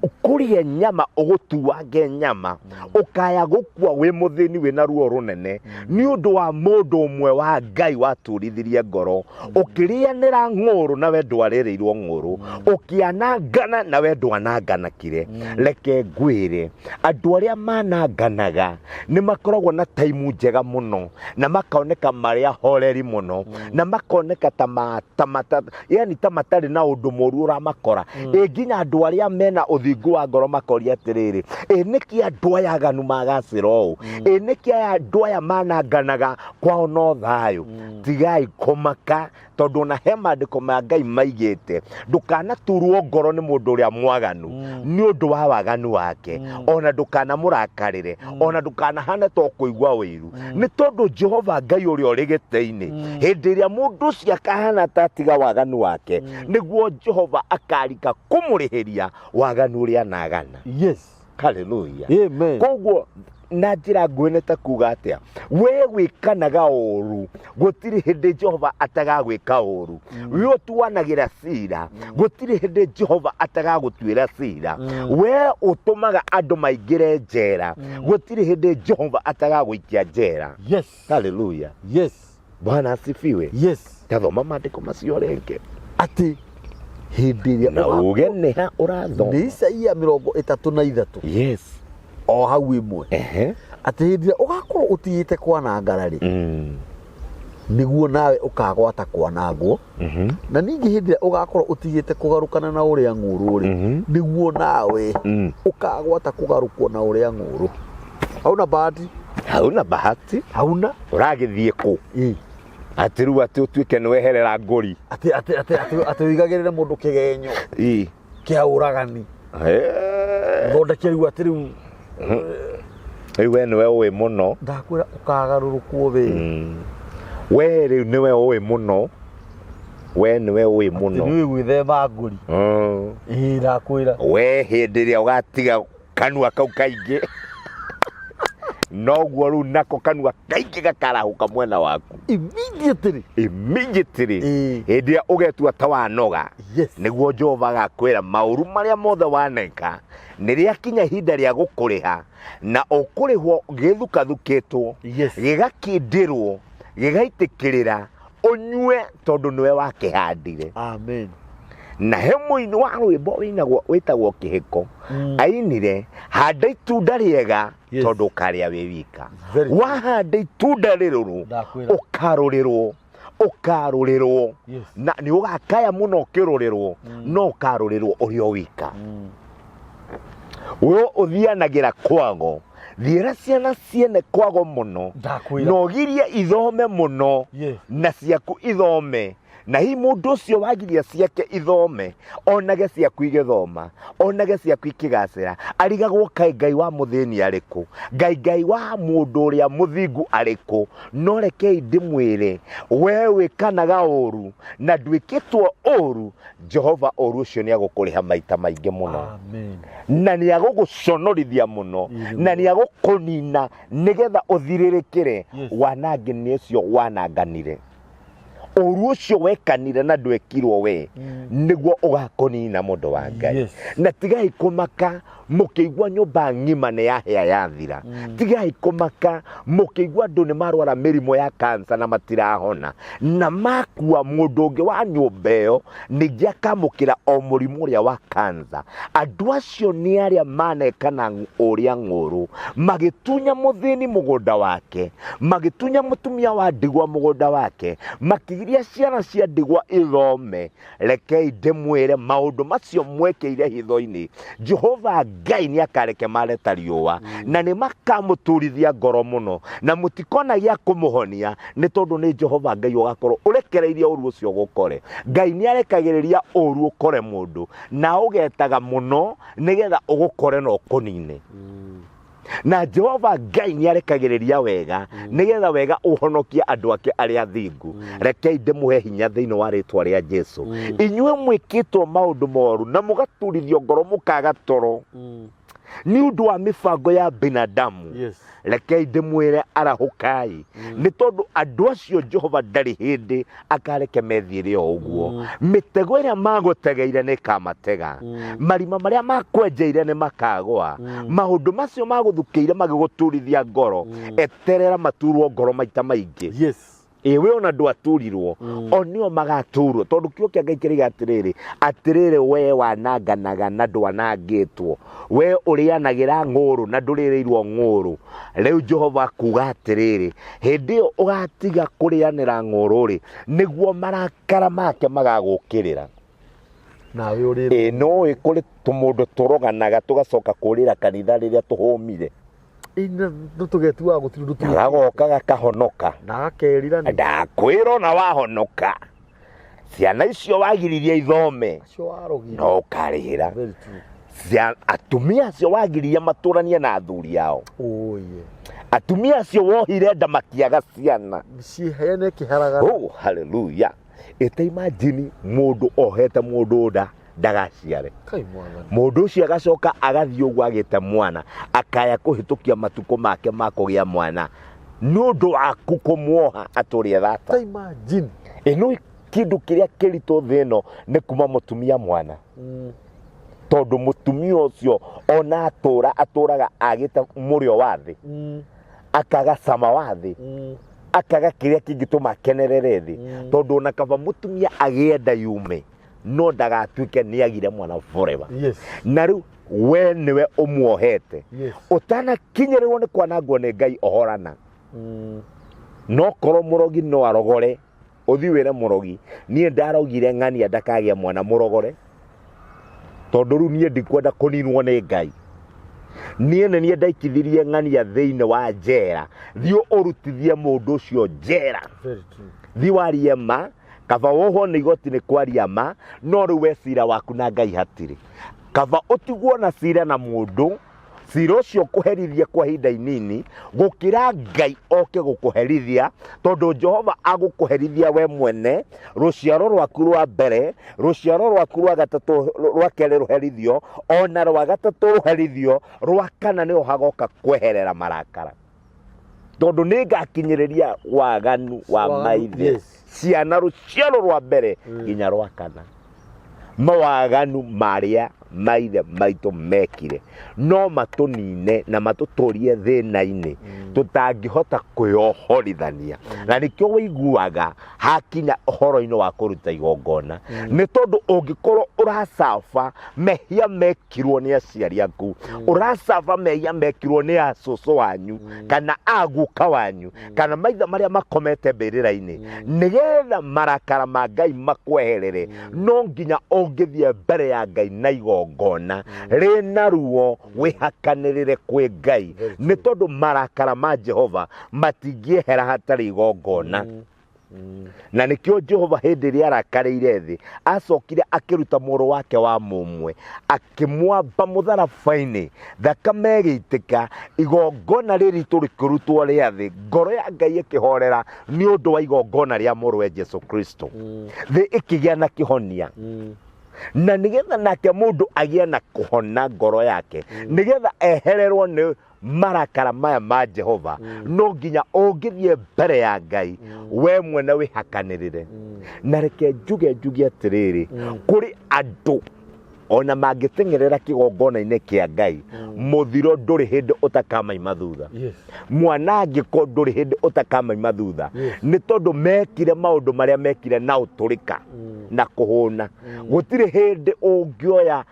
ũkũrĩe nyama, ũgũtuange nyama, ũkaya gũkua wĩ mũthĩni wĩna ruo rũnene nĩ ũndũ wa mũndũ ũmwe wa Ngai waturithirie ngoro. Ũkĩrĩanĩra ng'ũrũ na we ndwarĩrĩirwo ng'ũrũ, ũkĩanangana na we ndwananganakire. Reke ngwĩre, andũ arĩa mananganaga nĩ makoragwo na taimu njega mũno, na makoneka marĩ ahoreri mũno, na makoneka ta ma, ta mata, yani ta matarĩ na ũndũ mũru ũramakora. Ĩ nginya andũ arĩa mena ũthingu wa ngoro makoria atĩrĩrĩ, ĩ nĩkĩ andũ aya aganu magacĩra ũũ? Ĩ nĩkĩ aya andũ aya mananganaga kwao no thayũ? Tigai kũmaka, tondũ ona he maandĩko ma Ngai maigĩte ndũkanaturwo ngoro nĩ mũndũ ũrĩa mwaganu nĩ ũndũ wa waganu wake, ona ndũkanamũrakarĩre, ona ndũkanahane to kũigua ũiru, nĩ tondũ Jehova Ngai ũrĩa ũrĩ gĩtĩ-inĩ, hĩndĩ ĩrĩa mũndũ ũcio akahana ta atiga waganu wake, nĩguo Jehova akarika kũmũrĩhĩria waganu ũrĩa anagana. Yes. Hallelujah. Amen. Koguo Na njĩra nguhĩ nĩ ta kuga atĩa? We wĩkanaga ũru, gũtirĩ hĩndĩ Jehova atagagwĩka ũru. We ũtuanagĩra cira, gũtirĩ hĩndĩ Jehova atagagũtuĩra cira. We ũtũmaga andũ maingĩre njera, gũtirĩ hĩndĩ Jehova atagagũikia njera. Haleluya. Bwana asifiwe. Tathoma maandĩko macio rĩngĩ. Atĩ hĩndĩ ĩrĩa Na uge nĩ ha ũrathoma. Nĩ Isaia 33. O hau ĩmwe. Atĩ hĩndĩ ĩrĩa ũgakorwo ũtigĩte kwanangara rĩ, nĩguo nawe ũkagwata kwanangwo. Na ningĩ hĩndĩ ĩrĩa ũgakorwo ũtigĩte kũgarũkana na ũrĩa ng'ũrũ rĩ, nĩguo nawe ũkagwata kũgarũkwo na ũrĩa ng'ũrũ. Hauna bahati. Hauna bahati. Hauna. Ũragĩthiĩ kũ? Atĩ rĩu atĩ ũtuĩke nĩ weherera ngũri. Atĩ atĩ atĩ atĩ atĩ ũigagĩrĩre mũndũ kĩgenyo kĩa ũragani. Thondeke rĩu atĩ rĩu. Rĩu we nĩwe ũĩ mũno. Ndakwĩra ũkagarũrũkwo we. We rĩu nĩwe ũĩ mũno. We nĩwe ũĩ mũno. Atĩ nĩũĩ gwĩthema ngũri. Ĩĩ ndakwĩra. We hĩndĩ ĩrĩa ũgatiga kanua kau kaingĩ noguo rĩu nako kanua kaingĩ gakarahũka mwena waku. Immediately. Immediately. Hĩndĩ ĩrĩa ũgetua ta wanoga. Nĩguo Jehova agakwĩra maũru marĩa mothe waneka nĩ rĩakinya ihinda rĩa gũkũrĩha na ũkũrĩhwo gĩthukathukĩtwo. Gĩgakindĩrwo, gĩgaitĩkĩrĩra, ũnyue tondũ nĩwe wakĩhandire. Amen. Na he mũini wa rwĩmbo wĩinagwo wĩtagwo Kĩhĩko. Ainire handa itunda rĩega tondũ ũkarĩa wĩ wika. Very true. Wahanda itunda rĩrũrũ Ndakwĩra. ũkarũrĩrwo, ũkarũrĩrwo. Na nĩ ũgakaya mũno ũkĩrũrĩrwo, no ũkarũrĩrwo ũrĩ o wika. We ũthianagĩra kwago, thiĩra ciana ciene kwago mũno. Ndakwĩra. Na ũgirie ithome mũno. Na ciaku ithome. Na hihi mũndũ ũcio wagiria ciake ithome, onage ciaku igĩthoma, onage ciaku ikĩgacĩra, arigagwo kaĩ Ngai wa mũthĩni arĩkũ, Ngai Ngai wa mũndũ ũrĩa mũthingu arĩkũ. No rekei ndĩmwĩre, we wĩkanaga ũru na ndwĩkĩtwo ũru, Jehova ũru ũcio nĩ agũkũrĩha maita maingĩ mũno. Amen. Na nĩ agũgũconorithia mũno, na nĩ agũkũnina nĩgetha ũthirĩrĩkĩre wanangĩni ũcio wananganire. Ũru ũcio wekanire na ndwekirwo we, nĩguo ũgakũnina mũndũ wa Ngai. Na tigai kũmaka mũkĩigua nyũmba ng'ima nĩ yahĩa yathira. Tigai kũmaka mũkĩigua andũ nĩ marwara mĩrimũ ya kansa na matirahona. Na makua mũndũ ũngĩ wa nyũmba ĩyo ningĩ akamũkĩra o mũrimũ ũrĩa wa kansa. Andũ acio nĩ arĩa manekana ũrĩa ng'ũrũ, magĩtunya mũthĩni mũgũnda wake, magĩtunya mũtumia wa ndigwa mũgũnda wake, makĩgiria ciana cia ndigwa ithome. Rekei ndĩmwĩre maũndũ macio mwekĩire hitho-inĩ, Jehova Ngai nĩ akareke mare ta riũa, na nĩ makamũturithia ngoro mũno, na mũtikona gĩa kũmũhonia, nĩ tondũ nĩ Jehova Ngai ũgakorwo ũrekereirie ũru ũcio gũkore. Ngai nĩ arekagĩrĩria ũru ũkore mũndũ, na ũgetaga mũno nĩgetha ũgũkore na ũkũnine. Na Jehova Ngai nĩ arekagĩrĩria wega nĩgetha wega ũhonokie andũ ake arĩa athingu. Rekei ndĩmũhe hinya thĩinĩ wa rĩtwa rĩa Jesu. Inyuĩ mwĩkĩtwo maũndũ moru na mũgaturithio ngoro mũkaga toro nĩ ũndũ wa mĩbango ya binadamu. Rekei ndĩmwĩre arahũkai, nĩ tondũ andũ acio Jehova ndarĩ hĩndĩ akareke methiĩre o ũguo. Mĩtego ĩrĩa magũtegeire nĩ ĩkamatega, marima marĩa makwenjeire nĩ makagwa, maũndũ macio magũthukĩire magĩgũturithia ngoro, eterera maturwo ngoro maita maingĩ. Ĩ we ona ndwaturirwo, o nĩo magaturwo, tondũ kiugo kĩa Ngai kĩrĩga atĩrĩrĩ, atĩrĩrĩ we wananganaga na ndwanangĩtwo, we ũrĩanagĩra ng'ũrũ na ndũrĩrĩirwo ng'ũrũ. Rĩu Jehova akuga atĩrĩrĩ, hĩndĩ ĩyo ũgatiga kũrĩanĩra ng'ũrũ rĩ, nĩguo marakara make magagũkĩrĩra. Nawe ũrĩ Ĩ no ĩ kũrĩ tũmũndũ tũroganaga tũgacoka kũrĩra kanitha rĩrĩa tũhũmire. No tũgetuaga gũtirĩ ũndũ twĩkĩte. Gagoka gakahonoka. Na gakerira nĩ. Ndakwĩra ona wahonoka, ciana icio wagiririe ithome, Acio warogire. no ũkarĩhĩra. Very true. Atumia acio wagiririe matũranie na athuri ao. Oh, yeah. Atumia acio wohire nda makiaga ciana. Ciheane kĩharagara. Oh, hallelujah. Ĩta imagine mũndũ ohete mũndũ nda. Ndagaciare. Kai Mwathani. Mũndũ ũcio agacoka agathiĩ ũguo agĩte mwana, akaya kũhĩtũkia matukũ make ma kũgĩa mwana nĩ ũndũ waku kũmuoha atũrĩe thata. Ta imagine. Ĩno kĩndũ kĩrĩa kĩritũ thĩ ĩno nĩ kuma mũtumia mwana. Tondũ mũtumia ũcio ona atũra atũraga agĩte mũrĩo wa thĩ, akaga cama wa thĩ, akaga kĩrĩa kĩngĩtũma akenerere thĩ. Tondũ ona kaba mũtumia agĩe nda yume, no ndagatuĩke nĩ agire mwana forever. Na rĩu we nĩwe ũmuohete. Ũtanakinyĩrĩrwo nĩ kwanangwo nĩ Ngai, ohorana. No korwo mũrogi no arogore, ũthiĩ wĩre mũrogi, niĩ ndarogire ng'ania ndakagĩa mwana, mũrogore, tondũ rĩu niĩ ndikwenda kũninwo nĩ Ngai. Niĩ nĩ niĩ ndaikithirie ng'ania thĩinĩ wa njera, thiĩ ũrutithie mũndũ ũcio njera. Very true. Thiĩ warie ma, kaba wohwo nĩ igoti nĩ kwaria ma, no rĩu we cira waku na Ngai hatirĩ. Kaba ũtigwo na cira na mũndũ, cira ũcio kũherithia kwa ihinda inini, gũkĩra Ngai oke gũkũherithia, tondũ Jehova agũkũherithia we mwene, rũciaro rwaku rwa mbere, rũciaro rwaku rwa gatatũ, rwa kerĩ rũherithio, ona rwa gatatũ rũherithio, rwa kana nĩho hagoka kweherera marakara. Tondũ nĩ ngakinyĩrĩria waganu wa Waganu, maithe, ciana rũciaro rwa mbere nginya rwa kana. Mawaganu marĩa maithe maitũ mekire no matũnine na matũtũrie thĩna-inĩ tũtangĩhota kwĩyohorithania. Na nĩkĩo wĩiguaga hakinya ũhoro-inĩ wa kũruta igongona, nĩ tondũ ũngĩkorwo ũracaba mehia mekirwo nĩ aciari aku, ũracaba mehia mekirwo nĩ acũcũ wanyu kana aguka wanyu kana maithe marĩa makomete mbĩrĩra-inĩ, nĩgetha marakara ma Ngai makweherere, no nginya ũngĩthiĩ mbere ya Ngai na igongona rĩna ruo, wĩhakanĩrĩre kwĩ Ngai, nĩ tondũ marakara ma Jehova matingĩehera hatarĩ igongona. Na nĩkĩo Jehova hĩndĩ ĩrĩa arakarĩire thĩ, acokire akĩruta mũrũ wake wa mũmwe, akĩmwamba mũtharaba-inĩ, thakame ĩgĩitĩka, igongona rĩritũ rĩkĩrutwo rĩa thĩ, ngoro ya Ngai ĩkĩhorera nĩ ũndũ wa igongona rĩa mũrũwe Jesu Kristo. Thĩ ĩkĩgĩa na kĩhonia. Na nĩgetha nake mũndũ agĩe na kũhona ngoro yake, nĩgetha ehererwo nĩ marakara maya ma Jehova, no nginya ũngĩthiĩ mbere ya Ngai we mwene wĩhakanĩrĩre. Na reke njuge atĩrĩrĩ, kũrĩ andũ ona mangĩteng'erera kĩgongona-inĩ kĩa Ngai, mũthiro ndũrĩ hĩndĩ ũtakamaima thutha. Mwanangĩko ndũrĩ hĩndĩ ũtakamaima thutha. Nĩ tondũ mekire maũndũ marĩa mekire na ũtũrĩka na kũhũna. Gũtirĩ hĩndĩ ũngĩoya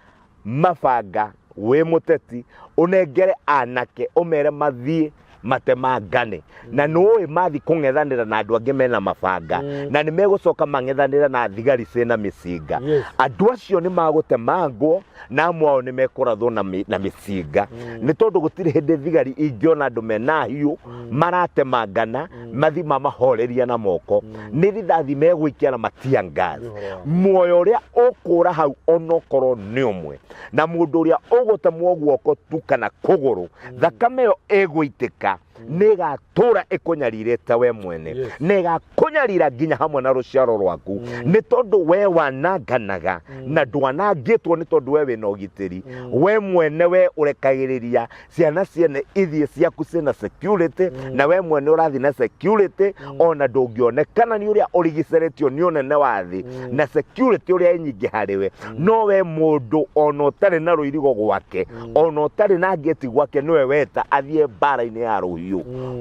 mabanga wĩ mũteti ũnengere anake ũmere mathiĩ matemangane, na nĩũĩ mathiĩ kũng'ethanĩra na andũ angĩ mena mabanga, na nĩ megũcoka mang'ethanĩra na thigari ciĩna mĩcinga. Andũ acio nĩ magũtemangwo na amwe ao nĩ mekũrathwo na mĩcinga, nĩ tondũ gũtirĩ hĩndĩ thigari ingĩona andũ mena hiũ maratemangana mathiĩ mamahoreria na moko, nĩ rithathi megũikia na matia gas. Muoyo ũrĩa ũkũra hau onokorwo nĩ ũmwe, na mũndũ ũrĩa ũgũtemwo guoko tu kana kũgũrũ, thakame ĩyo ĩgũitĩka nĩ ĩgatũra ĩkũnyarirĩte we mwene, nĩ ĩgakũnyarira nginya hamwe na rũciaro rwaku, nĩ tondũ we wananganaga na ndwanangĩtwo, nĩ tondũ we wĩna ũgitĩri we mwene. We ũrekagĩrĩria ciana ciene ithiĩ ciaku ciĩna security, na we mwene ũrathiĩ na security, ona ndũngĩonekana nĩ ũrĩa ũrigicerĩtio nĩ ũnene wa thĩ na security ũrĩa ĩ nyingĩ harĩ we. No we mũndũ ona ũtarĩ na rũirigo gwake, ona ũtarĩ na ngĩti gwake, nĩwe weta athiĩ mbara-inĩ ya rũhiũ.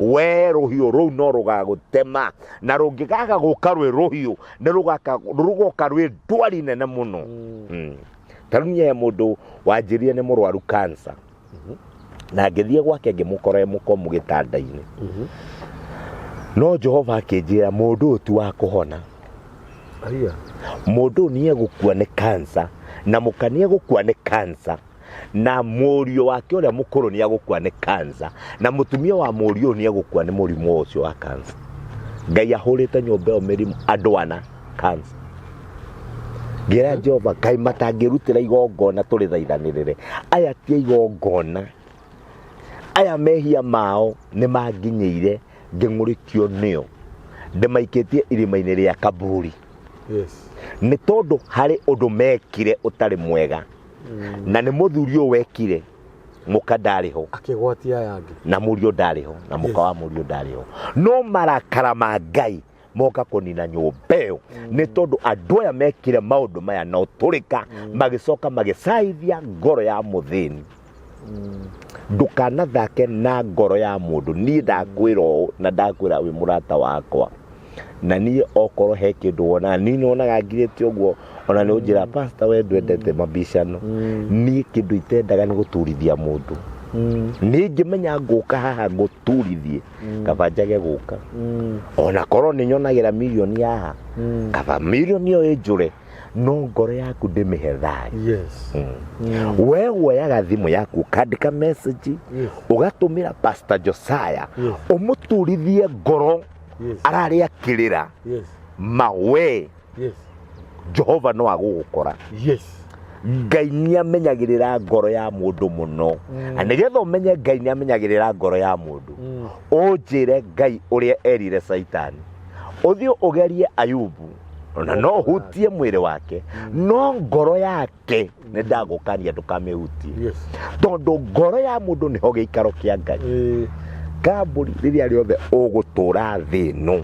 We rũhiũ rũu no rũgagũtema, na rũngĩgaga gũka rwĩ rũhiũ, nĩ rũgoka rwĩ ndwari nene mũno. Ta rĩu niĩ he mũndũ wanjĩrire nĩ mũrwaru cancer, na ngĩthiĩ gwake ngĩmũkora e mũkomu gĩtanda-inĩ, no Jehova akĩnjĩra mũndũ ũyũ ti wa kũhona. Mũndũ ũyũ nĩ egũkua nĩ cancer, na mũka nĩ egũkua nĩ cancer, na mũriũ wake ũrĩa mũkũrũ nĩ egũkua nĩ cancer, na mũtumia wa mũriũ ũyũ nĩ egũkua nĩ mũrimũ ũcio wa cancer. Ngai ahũrĩte nyũmba ĩyo mĩrimũ andũ ana cancer. Ngĩra Jehova, Ngai matangĩrutĩra igongona tũrĩthaithanĩrĩre, aya ti igongona, aya mehia mao nĩ manginyĩire ngĩng'ũrĩkio nĩo, ndĩmaikĩtie irima-inĩ rĩa kaburi. Nĩ tondũ harĩ ũndũ mekire ũtarĩ mwega. Na nĩ mũthuri ũyũ wekire, mũka ndarĩ ho. Akĩgwatia aya angĩ. Na mũriũ ndarĩ ho, na mũka wa mũriũ ndarĩ ho. No marakara ma Ngai moka kũnina nyũmba ĩyo, nĩ tondũ andũ aya mekire maũndũ maya na ũtũrĩka, magĩcoka magĩcaithia ngoro ya mũthĩni. Ndũkanathake na ngoro ya mũndũ. Niĩ ndakwĩra ũũ na ndakwĩra wĩ mũrata wakwa, na niĩ okorwo he kĩndũ wonaga, niĩ nyonaga ngirĩte ũguo, ona nĩ ũnjĩra pastor we ndwendete mabicano. Niĩ kĩndũ itendaga nĩ gũturithia mũndũ. Niĩ ngĩmenya ngũka haha ngũturithie, kaba njage gũka. Ona korwo nĩ nyonagĩra mirioni haha, kaba mirioni ĩyo ĩnjũre, no ngoro yaku ndĩmĩhe thayũ. Yes. We woyaga thimũ yaku ũkandĩka message, ũgatũmĩra Pastor Josiah, ũmũturithie ngoro, ararĩ akĩrĩra, ma we Jehova no agũgũkora. Ngai nĩ amenyagĩrĩra ngoro ya mũndũ mũno. Na nĩgetha ũmenye Ngai nĩ amenyagĩrĩra ngoro ya mũndũ, ũnjĩre Ngai ũrĩa erire Saitani, ũthiĩ ũgerie Ayubu, ona no ũhutie mwĩrĩ wake, no ngoro yake nĩ ndagũkania ndũkamĩhutie. Tondũ ngoro ya mũndũ nĩho gĩikaro kĩa Ngai. Kambũri rĩrĩa rĩothe ũgũtũra thĩ ĩno,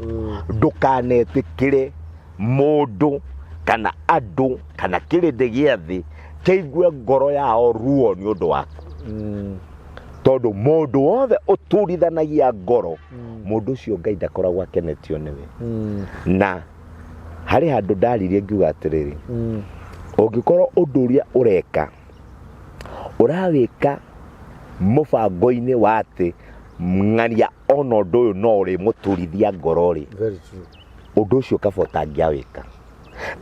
ndũkanetĩkĩre mũndũ kana andũ kana kĩrĩndĩ gĩa thĩ kĩigue ngoro yao ruo nĩ ũndũ waku. Tondũ mũndũ wothe ũturithanagia ngoro, mũndũ ũcio Ngai ndakoragwo akenetio nĩwe. Na harĩ handũ ndaririe ngiuga atĩrĩrĩ, ũngĩkorwo ũndũ ũrĩa ũreka ũrawĩka mũbango-inĩ wa atĩ ng'ania ona ũndũ ũyũ no ũrĩmũturithia ngoro rĩ, ũndũ ũcio kaba ũtangĩawĩka.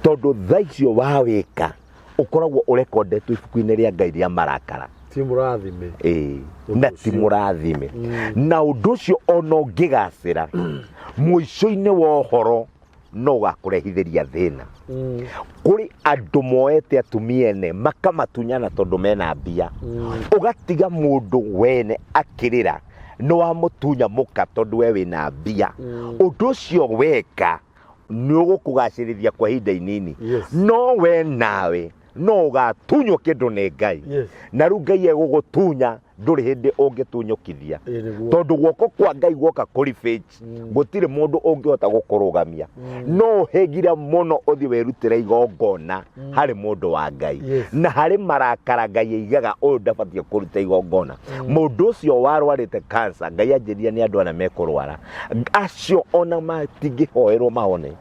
Tondũ thaa icio wawĩka ũkoragwo ũrekondetwo ibuku-inĩ rĩa Ngai rĩa marakara. Ti mũrathime. Na ti mũrathime. Na ũndũ ũcio ona ũngĩgacĩra, mũico-inĩ wa ũhoro no ũgakũrehithĩria thĩna. Kũrĩ andũ moete atumia ene makamatunyana tondũ mena mbia. Ũgatiga mũndũ wene akĩrĩra nĩ wamũtunya mũka tondũ we wĩna mbia. Ũndũ ũcio weka nĩ ũgũkũgacĩrithia kwa ihinda inini. No we nawe no ũgatunywo kĩndũ nĩ Ngai. Na rĩu Ngai egũgũtunya ndũrĩ hĩndĩ ũngĩtunyũkithia. Tondũ guoko kwa Ngai guoka kũribĩnji, gũtirĩ mũndũ ũngĩhota gũkũrũgamia. No ũhĩngire mũno ũthiĩ wĩrutĩre igongona harĩ mũndũ wa Ngai. Na harĩ marakara Ngai aigaga ũyũ ndabatiĩ kũruta igongona. Mũndũ ũcio warwarĩte cancer, Ngai anjĩrire nĩ andũ ana mekũrwara. Acio ona matingĩhoerwo mahone.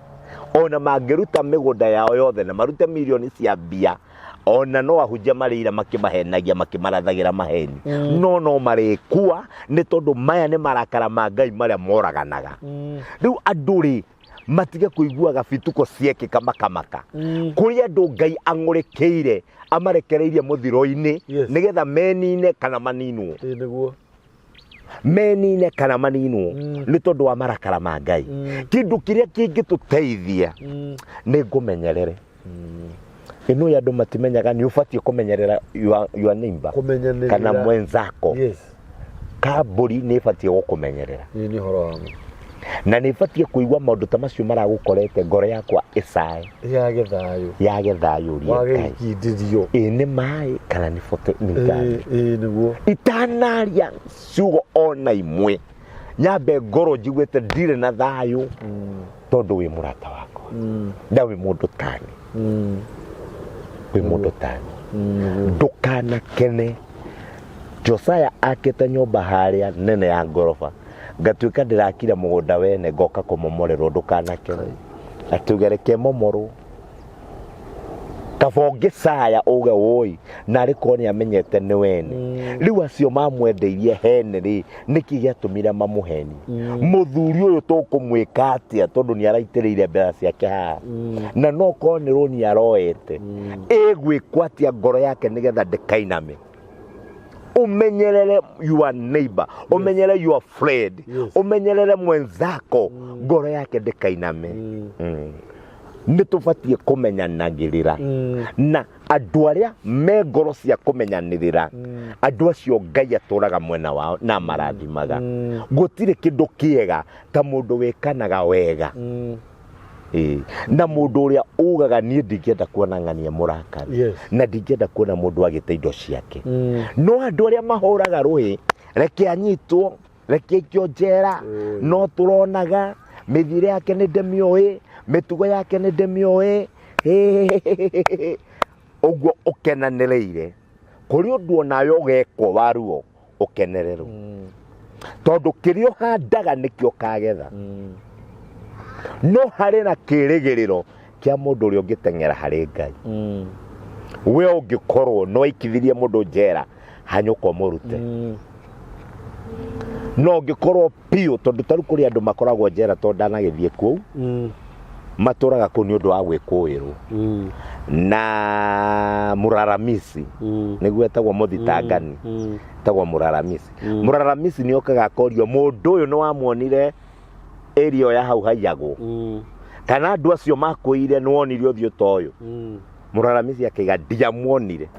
Ona mangĩruta mĩgũnda yao yothe na marute mirioni cia mbia, ona no ahunjia marĩira makĩmahenagia makĩmarathagĩra maheni. No no marĩkua nĩ tondũ maya nĩ marakara ma Ngai marĩa moraganaga. Rĩu andũ rĩ matige kũiguaga bituko ciekĩka makamaka. Kũrĩ andũ Ngai ang'ũrĩkĩire amarekereirie mũthiro-inĩ, nĩgetha menine kana maninwo. Menine kana maninwo nĩ tondũ wa marakara ma Ngai. Kĩndũ kĩrĩa kĩngĩtũteithia nĩ ngũmenyerere. Ĩno ya andũ matimenyaga nĩ ũbatiĩ kũmenyerera your neighbor kana mwenzako. Kambũri nĩ ĩbatiĩ gũkũmenyerera. Nĩ ũhoro wa ma. Na nĩ ĩbatiĩ kũigua maũndũ ta macio maragũkorete ngoro yakwa ĩcae. Yage thayũ. Yage thayũ ũrie Wage Ngai. gĩkindĩrio. Ĩ nĩ maĩ kana nĩ bote nĩ thayũ. Ĩ nĩguo. Itanaria ciugo ona imwe nyambe ngoro njiguĩte ndirĩ na thayũ tondũ wĩ mũrata wakwa. Na wĩ mũndũ tani. Wĩ mũndũ tani. Ndũkanakene. Josiah akĩte nyũmba harĩa nene ya ngoroba, ngatuĩka ndĩrakire mũgũnda wene ngoka kũmomorerwo, ndũkanakene. Atuge reke momorwo. Kaba ũngĩcaya uge woi, narĩ korwo nĩ amenyete nĩ wene. Rĩu acio mamwendeirie hene rĩ, nĩkĩ gĩatũmire mamũhenie? Mũthuri ũyũ tũkũmwĩka atĩa tondũ nĩ araitĩrĩire mbeca ciake haha? Na no korwo nĩ rũni aroete. Ĩgwĩkwo atĩa ngoro yake nĩgetha ndĩkainame? Umenyerere your neighbor, umenyerere your friend, umenyerere mwenzako, ngoro yake ndĩkainame. Nĩ tũbatiĩ kũmenyanagĩrĩra. Na andũ arĩa me ngoro cia kũmenyanĩrĩra, andũ acio Ngai atũraga mwena wao na marathimaga. Gũtirĩ kĩndũ kĩega ta mũndũ wĩkanaga wega. Ĩĩ. Na mũndũ ũrĩa ugaga niĩ ndingĩenda kuona ng'ania mũrakaru. Na ndingĩenda kuona mũndũ agĩte indo ciake. No andũ arĩa mahũraga rũĩ, reke anyitwo, reke aikio njera, no tũronaga mĩthiĩre yake nĩ ndĩmĩũĩ, mĩtugo yake nĩ ndĩmĩũĩ, ũguo ũkenanĩrĩire kũrĩ ũndũ onawe ũgekwo wa ruo ũkenererwo. Tondũ kĩrĩa ũhandaga nĩkĩo ũkagetha. No harĩ na kĩrĩgĩrĩro kĩa mũndũ ũrĩa ũngĩteng'era harĩ Ngai. We ũngĩkorwo no aikithirie mũndũ njera hanyũka ũmũrute. No ũngĩkorwo biũ, tondũ tarĩu kũrĩ andũ makoragwo njera tondũ ndanagĩthiĩ kũu, matũraga kũu nĩ ũndũ wa gwĩkũĩrwo. Na mũraramisi, nĩguo etagwo mũthitangani, etagwo mũraramisi. Mũraramisi nĩ okaga akorio mũndũ ũyũ nĩ wamuonire area ya hau haiyagwo, kana andũ acio makũire nĩ wonire ũthiũ ta ũyũ. Mũraramisi akaiga ndiamuonire,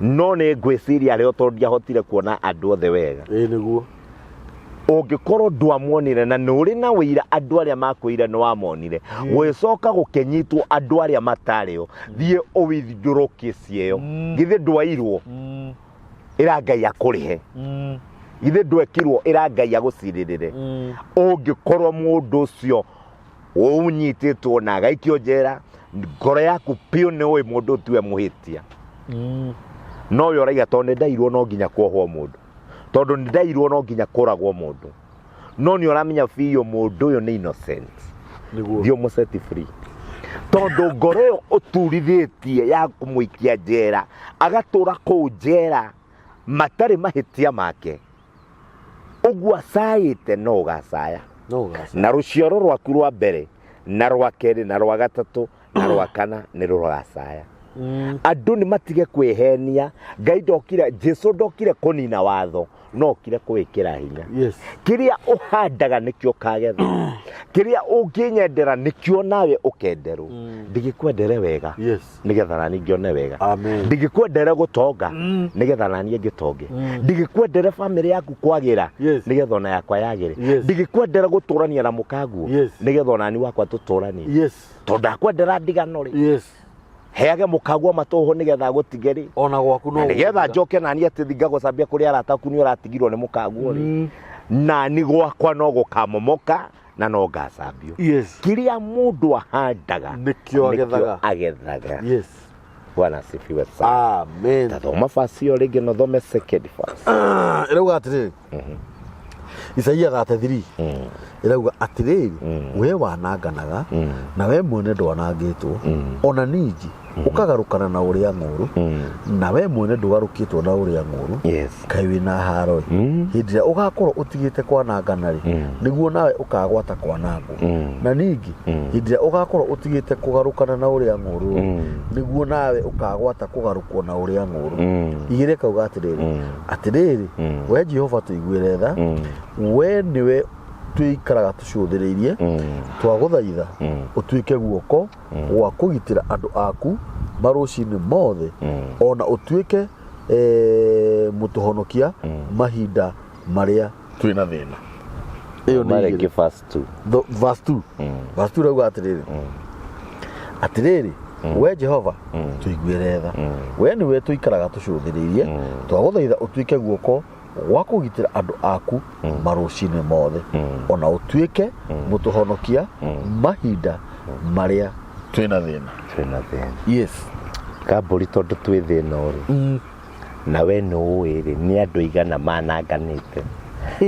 no nĩ ngwĩciria arĩ o tondũ ndiahotire kuona andũ othe wega. Ĩĩ nĩguo. Ũngĩkorwo ndwamuonire na nĩ ũrĩ na ũira andũ arĩa makwĩire nĩ wamonire, gwĩcoka gũkĩnyitwo andũ arĩa matarĩ o, thiĩ ũ withdraw case ĩyo. Githĩ ndwairwo? Ĩra Ngai akũrĩhe. Githĩ ndwekirwo? Ĩra Ngai agũcirĩrĩre. Ũngĩkorwo mũndũ ũcio ũnyitĩtwo na agaikio njera, ngoro yaku biũ nĩ ũĩ mũndũ ũyũ tiwe mũhĩtia. No we ũraiga tondũ nĩ ndairwo no nginya kuohwo mũndũ, tondũ nĩ ndairwo no nginya kũragwo mũndũ, no nĩ ũramenya biũ mũndũ ũyũ nĩ innocent. Nĩguo. Thiĩ ũmũseti free, tondũ ngoro ĩyo ũturithĩtie ya kũmũikia njera agatũra kũu njera matarĩ mahĩtia make, ũguo acaĩte no ũgacaya. No ũgacaya. Na rũciaro rwaku rwa mbere na rwa kerĩ na rwa gatatũ na rwa kana nĩ rũgacaya. Andũ nĩ matige kwĩhenia. Ngai ndokire, Jesu ndokire kũnina watho, no okire kũwĩkĩra hinya. Kĩrĩa ũhandaga nĩkĩo ũkagetha. Kĩrĩa ũngĩnyendera nĩkĩo nawe ũkenderwo. Ndingĩkwendere wega, nĩgetha nani ngĩone wega. Amen. Ndingĩkwendere gũtonga, nĩgetha nani ngĩtonge. Ndingĩkwendere bamĩrĩ yaku kwagĩra, nĩgetha ona yakwa yagĩre. Ndingĩkwendere gũtũrania na mũkaguo, nĩgetha onani wakwa tũtũranie. Tondũ ndakwendera ndigano rĩ, heage mũkaguo matũhũ nĩgetha agũtige rĩ, Ona gwaku no na nĩgetha gũgũtiga. njoke nani atĩ ngagũcambia kũrĩ arata aku nĩ ũratigirwo nĩ mũkaguo rĩ, nani gwakwa no gũkamomoka na no ngacambio. Kĩrĩa mũndũ ahandaga nĩkĩo agethaga. Agethaga. Bwana asifiwe sana. Amen. Tathoma verse ĩyo rĩngĩ na ũthome second verse. Ĩrauga atĩrĩrĩ, Isaia 33 ĩrauga atĩrĩrĩ, we wananganaga na we mwene ndwanangĩtwo, ona ningĩ ũkagarũkana na ũrĩa ng'ũrũ, na we mwene ndũgarũkĩtwo na ũrĩa ng'ũrũ. Kaĩ wĩna haro-ĩ! Hĩndĩ ĩrĩa ũgakorwo ũtigĩte kwanangana rĩ, nĩguo nawe ũkagwata kwanangwo. Na ningĩ hĩndĩ ĩrĩa ũgakorwo ũtigĩte kũgarũkana na ũrĩa ng'ũrũ-rĩ, nĩguo nawe ũkagwata kũgarũkwo na ũrĩa ng'ũrũ. Igĩrĩ kauga atĩrĩrĩ, atĩrĩrĩ, we Jehova tũiguĩre tha, we nĩwe twĩikaraga tũcũthĩrĩirie, twagũthaitha ũtuĩke guoko gwa kũgitĩra andũ aku marũcinĩ mothe, ona ũtuĩke mũtũhonokia mahinda marĩa twĩna thĩna. Ĩyo nĩ Marĩ igĩrĩ. ngĩ verse 2. Verse 2. Verse 2 rauga atĩrĩrĩ, atĩrĩrĩ, we Jehova tũiguĩre tha, we nĩwe tũikaraga tũcũthĩrĩirie, twagũthaitha ũtuĩke guoko gwa kũgitĩra andũ aku marũcinĩ mothe, ona ũtuĩke mũtũhonokia mahinda marĩa twĩna thĩna. Twĩna thĩna. Yes. Kambũri tondũ twĩ thĩna rĩ, na we nĩ ũĩ rĩ, nĩ andũ aigana mananganĩte,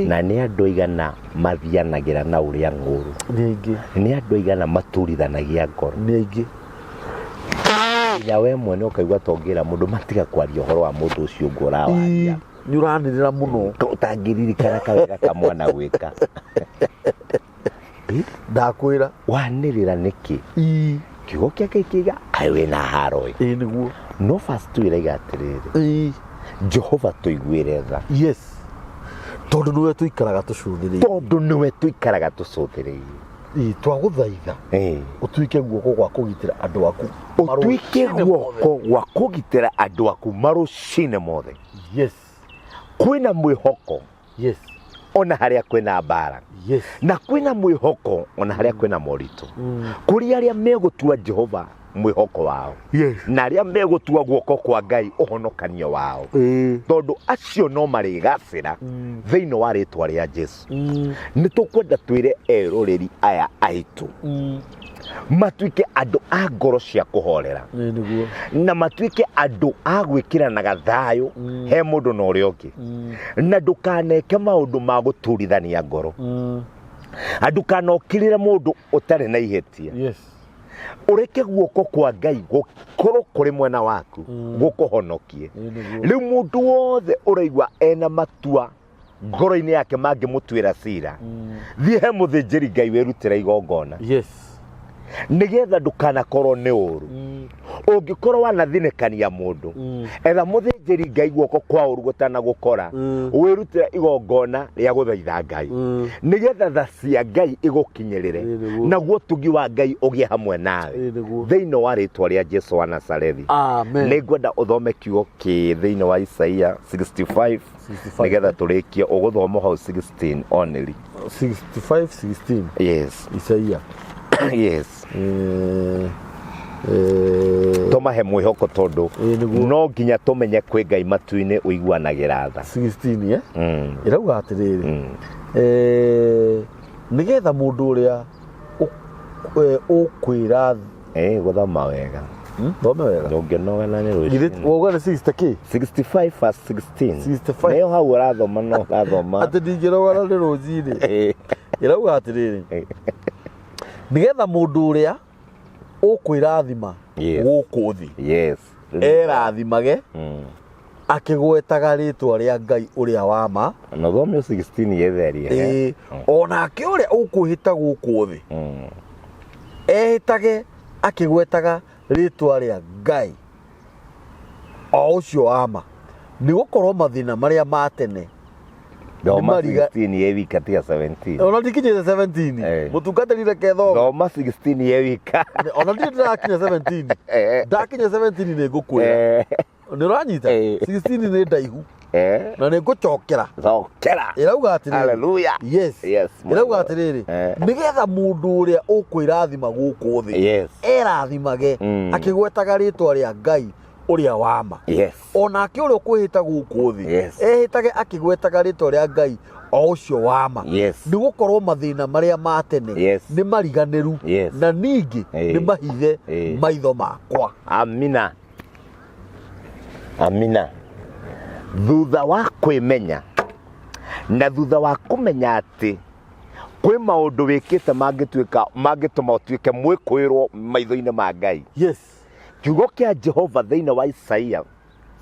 na nĩ andũ aigana mathianagĩra na ũrĩa ng'ũrũ, Nĩ aingĩ. Nĩ andũ aigana maturithanagia ngoro. Nĩ aingĩ. Nginya we mwene ũkaigua tongĩra mũndũ matiga kwaria ũhoro wa mũndũ ũcio ũngĩ ũrawaria. Nĩ ũranĩrĩra mũno. Ũtangĩririkana kawega ka mwana gwĩka. Ndakwĩra. Wanĩrĩra nĩkĩ? Kiugo kĩa Ngai kĩiga kaĩ wĩna haro ĩ. Ĩĩ nĩguo. No verse 2 ĩraiga atĩrĩrĩ, Jehova tũiguĩre tha. Yes, tondũ nĩwe tũikaraga tũcũthĩrĩirie. Tondũ nĩwe tũikaraga tũcũthĩrĩirie. Ĩĩ, twagũthaitha ũtuĩke guoko gwa kũgitĩra andũ aku ũtuĩke marũcinĩ mothe. Guoko gwa kũgitĩra andũ aku marũcinĩ mothe. Kwĩna mwĩhoko. Ona harĩa kwĩna mbara. Na kwĩna mwĩhoko ona harĩa kwĩna moritũ. Kũrĩ arĩa megũtua Jehova mwĩhoko wao. Na arĩa megũtua guoko kwa Ngai ũhonokanio wao. Tondũ acio no marĩgacĩra thĩinĩ wa rĩtwa rĩa Jesu. Nĩ tũkwenda twĩre eroreri aya aitũ matuĩke andũ a ngoro cia kũhorera. Na matuĩke andũ a gwĩkĩranaga thayũ he mũndũ na ũrĩa ũngĩ. Na ndũkaneke maũndũ ma gũturithania ngoro. Ndũkanokĩrĩre mũndũ ũtarĩ na ihĩtia. Ũreke guoko kwa Ngai gũkorwo kũrĩ mwena waku gũkũhonokie. Rĩu mũndũ wothe ũraigua ena matua ngoro-inĩ yake mangĩmũtuĩra cira, thiĩ he mũthĩnjĩri Ngai wĩrutĩre igongona. Nĩgetha ndũkanakorwo nĩ ũru. Ũngĩkorwo wanathinĩkania mũndũ, etha mũthĩnjĩri Ngai guoko kwa ũru gũtanagũkora, wĩrutĩre igongona rĩa gũthaitha Ngai. Nĩgetha tha cia Ngai igũkinyĩrĩre, naguo ũtugi wa Ngai ũgĩe hamwe nawe. Thĩinĩ wa rĩtwa rĩa Jesu wa Nazarethi. Amen. Nĩ ngwenda ũthome kiugo kĩ thĩinĩ wa Isaia 65 nĩgetha tũrĩkie ũgũthoma hau 16 only. 65 16. Yes. Isaia. Yes. Tũmahe mwĩhoko tondũ no nginya tũmenye kwĩ Ngai matu-inĩ ũiguanagĩra tha. 16 Ĩrauga atĩrĩrĩ, nĩgetha mũndũ ũrĩa ũkwĩra Gũthoma wega. Thome wega. Ndũngĩnoga nĩ rũcinĩ. Wauga nĩ 60 kĩ? 65 verse 16. 65. Nĩyo hau ũrathoma no ũrathoma. Atĩ ndingĩnogana nĩ rũcinĩ. Ĩrauga atĩrĩrĩ, nĩgetha mũndũ ũrĩa ũkwĩrathima gũkũ thĩ erathimage akĩgwetaga rĩtwa rĩa Ngai ũrĩa wa ma. Na thome 16 yetherie. Onake ũrĩa ũkwĩhĩta gũkũ thĩ ehĩtage akĩgwetaga rĩtwa rĩa Ngai o ũcio wa ma, nĩ gũkorwo mathĩna marĩa ma tene Thoma 16 ye wika tiga 17. Ona ndikinyĩte 17. Mũtungatĩri reke thome. Thoma 16 ye wika. Ona ndirĩ ndĩrakinya 17. Ndakinya 17 nĩ ngũkwĩra. Nĩ ũranyita? 16 nĩ ndaihu. Na nĩ ngũcokera. Cokera. Ĩrauga atĩrĩrĩ. Hallelujah. Yes. Ĩrauga atĩrĩrĩ, nĩgetha mũndũ ũrĩa ũkwĩrathima gũkũ thĩ erathimage akĩgwetaga rĩtwa rĩa Ngai ũrĩa wa ma. Onake ũrĩa ũkwĩhĩta gũkũ thĩ ehĩtage akĩgwetaga rĩtwa rĩa Ngai o ũcio wa ma. Nĩ gũkorwo mathĩna marĩa ma tene nĩ mariganĩru na ningĩ nĩ mahithe maitho makwa. Amina. Amina. Thutha wa kwĩmenya na thutha wa kũmenya atĩ kwĩ maũndũ wĩkĩte mangĩtuĩka mangĩtũma ũtuĩke mwĩkũĩrwo maitho-inĩ ma Ngai. Kiugo kĩa Jehova thĩinĩ wa Isaia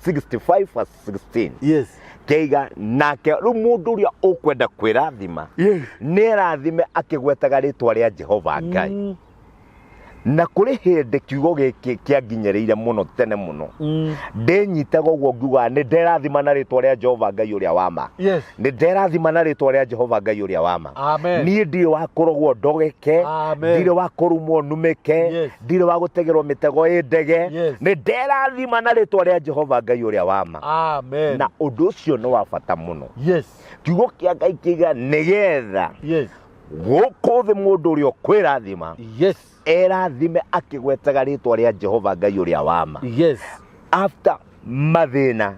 65 verse 16. Keiga nake rĩu mũndũ ũrĩa ũkwenda kwĩrathima nĩ erathime akĩgwetaga rĩtwa rĩa Jehova Ngai. Na kũrĩ hĩndĩ kiugo gĩkĩ kĩanginyĩrĩire mũno tene mũno. Ndĩnyitaga ũguo ngiugaga nĩ nderathima na rĩtwa rĩa Jehova Ngai ũrĩa wa ma. Nĩ nderathima na rĩtwa rĩa Jehova Ngai ũrĩa wa ma. Niĩ ndirĩ wa kũrogwo ndogeke, ndirĩ wa kũrumwo numĩke, ndirĩ wa gũtegerwo mĩtego ĩndege. Nĩ nderathima na rĩtwa rĩa Jehova Ngai ũrĩa wa ma. Na ũndũ ũcio nĩ wa bata mũno. Kiugo kĩa Ngai kĩiga nĩgetha gũkũ thĩ mũndũ ũrĩa ũkwĩrathima erathime akĩgwetaga rĩtwa rĩa Jehova Ngai ũrĩa wa ma. After mathĩna,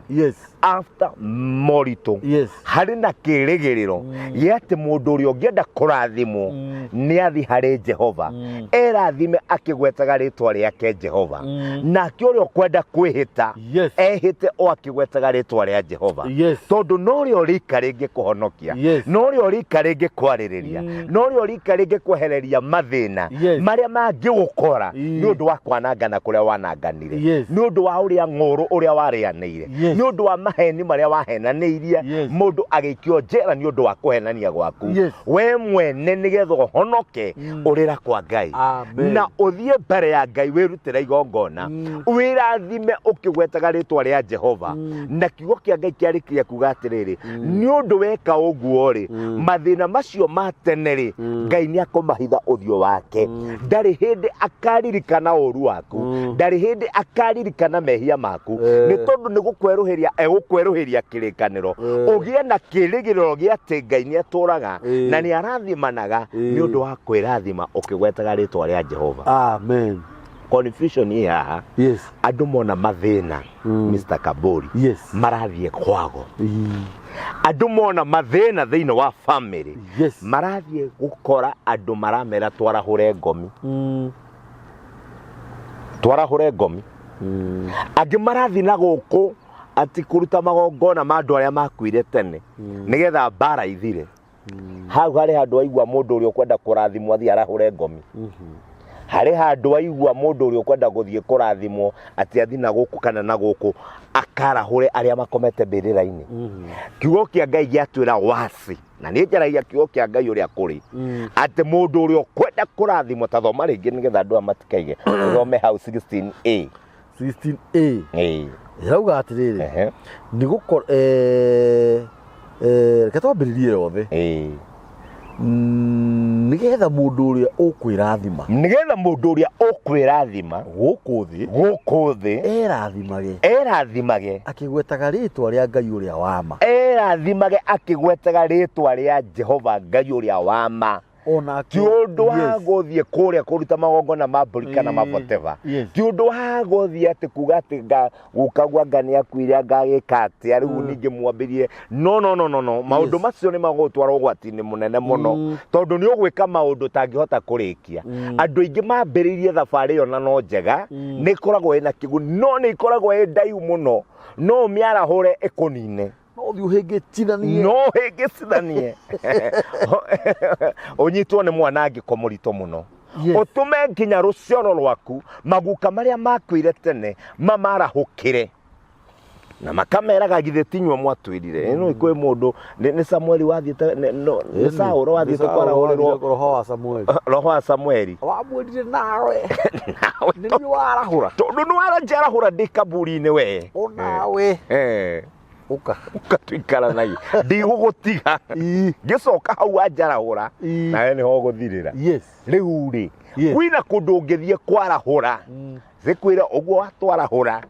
after moritũ, harĩ na kĩrĩgĩrĩro gĩa atĩ mũndũ ũrĩa ũngĩenda kũrathimwo nĩ athi harĩ Jehova erathime akĩgwetaga rĩtwa rĩake Jehova. Nake ũrĩa ũkwenda kwĩhĩta ehĩte o akĩgwetaga rĩtwa rĩa Jehova. Tondũ no rĩo rika rĩngĩkũhonokia, no rĩo rika rĩngĩkwarĩrĩria, no rĩo rika rĩngĩkwehereria mathĩna marĩa mangĩgũkora nĩ ũndũ wa kwanangana kũrĩa wananganire, nĩ ũndũ wa ũrĩa ng'ũrũ ũrĩa warĩanĩire, nĩ ũndũ wa maheni marĩa wahenanĩirie, mũndũ agĩikio njera nĩ ũndũ wa kũhenania gwaku. We mwene nĩgetha ũhonoke ũrĩra kwa Ngai na ũthiĩ mbere ya Ngai wĩrutĩre igongona, wĩrathime ũkĩgwetaga rĩtwa rĩa Jehova. Na kiugo kĩa Ngai kĩarĩkia kuga atĩrĩrĩ, nĩ ũndũ weka ũguo rĩ, mathĩna macio ma tene rĩ, Ngai nĩ akũmahitha ũthiũ wake. Ndarĩ hĩndĩ akaririkana ũru waku, ndarĩ hĩndĩ akaririkana mehia maku, nĩ tondũ nĩ gũkwerũhĩria egũkwerũhĩria. Ũkwerũhĩria kĩrĩkanĩro, ũgĩe na kĩĩrĩgĩrĩro gĩa atĩ Ngai nĩ atũraga na nĩ arathimanaga nĩ ũndũ wa kwĩrathima ũkĩgwetaga rĩtwa rĩa Jehova. Amen. Confusion ĩ haha. Andũ mona mathĩna, Mr. Kaburi, marathiĩ kwago. Andũ mona mathĩna thĩinĩ wa family, marathiĩ gũkora andũ maramera twarahũre ngomi. Twarahũre ngomi. Angĩ marathiĩ na gũkũ atĩ kũruta magongona ma andũ arĩa makuire tene, nĩgetha mbara ithire. Hau harĩ handũ waigua mũndũ ũrĩa ũkwenda kũrathimwo athiĩ arahũre ngomi. Harĩ handũ waigua mũndũ ũrĩa ũkwenda gũthiĩ kũrathimwo atĩ athiĩ na gũkũ kana na gũkũ akarahũre arĩa makomete mbĩrĩra-inĩ. Kiugo kĩa Ngai gĩatwĩra wasi, na niĩ njaragia kiugo kĩa Ngai ũrĩa kũrĩ, atĩ mũndũ ũrĩa ũkwenda kũrathimwo, ta thoma rĩngĩ nĩgetha andũ aya matikaige, ũthome hau 16a. 16a. Ĩrauga atĩrĩrĩ, nĩ gũkorwo, reke twambĩrĩrie yothe. Nĩgetha mũndũ ũrĩa ũkwĩrathima, Nĩgetha mũndũ ũrĩa ũkwĩrathima gũkũ thĩ, gũkũ thĩ, erathimage erathimage akĩgwetaga rĩtwa rĩa Ngai ũrĩa wa ma. Erathimage akĩgwetaga rĩtwa rĩa Jehova Ngai ũrĩa wa ma. Ona Ti ũndũ wa gũthiĩ kũrĩa kũruta magongona ma mbũri kana ma whatever. Ti ũndũ wa gũthiĩ atĩ kuga atĩ gũkagua nga nĩ akuire, ngagĩka atĩa rĩu, ningĩ mwambĩrie. No, no, no, no, no, maũndũ macio nĩ magũgũtwara ũgwati-inĩ mũnene mũno, tondũ nĩ ũgwĩka maũndũ ũtangĩhota kũrĩkia. Andũ aingĩ mambĩrĩirie thabarĩ ĩyo na no njega, nĩ ĩkoragwo ĩna kĩguni, no nĩ ĩkoragwo ĩ ndaihu mũno, no ũmĩarahũre ĩkũnine. No ũthiĩ ũhĩngĩcithanie. No ũhĩngĩcithanie, ũnyitwo nĩ mwanangĩko mũritũ mũno, ũtũme nginya rũciaro rwaku, maguka marĩa makuire tene, mamarahũkĩre na makameraga, githĩ tinyue mwatwĩrire ĩno kwĩ mũndũ nĩ Samueli wathiĩte, nĩ Saũlũ wathiĩte kwarahũrĩrwo. Roho wa Samueli. Roho wa Samueli. Wamwĩrire nawe nĩ niĩ warahũra. Tondũ nĩ waranjarahũra ndĩ kaburi-inĩ we. Onawe ũka. Ũka tũikaranagie, ndigũgũtiga. Ngĩcoka hau wanjarahũra, nawe nĩho ũgũthirĩra. Rĩu rĩ, kwĩna kũndũ ũngĩthiĩ kwarahũra, zĩkwĩra ũguo watwarahũra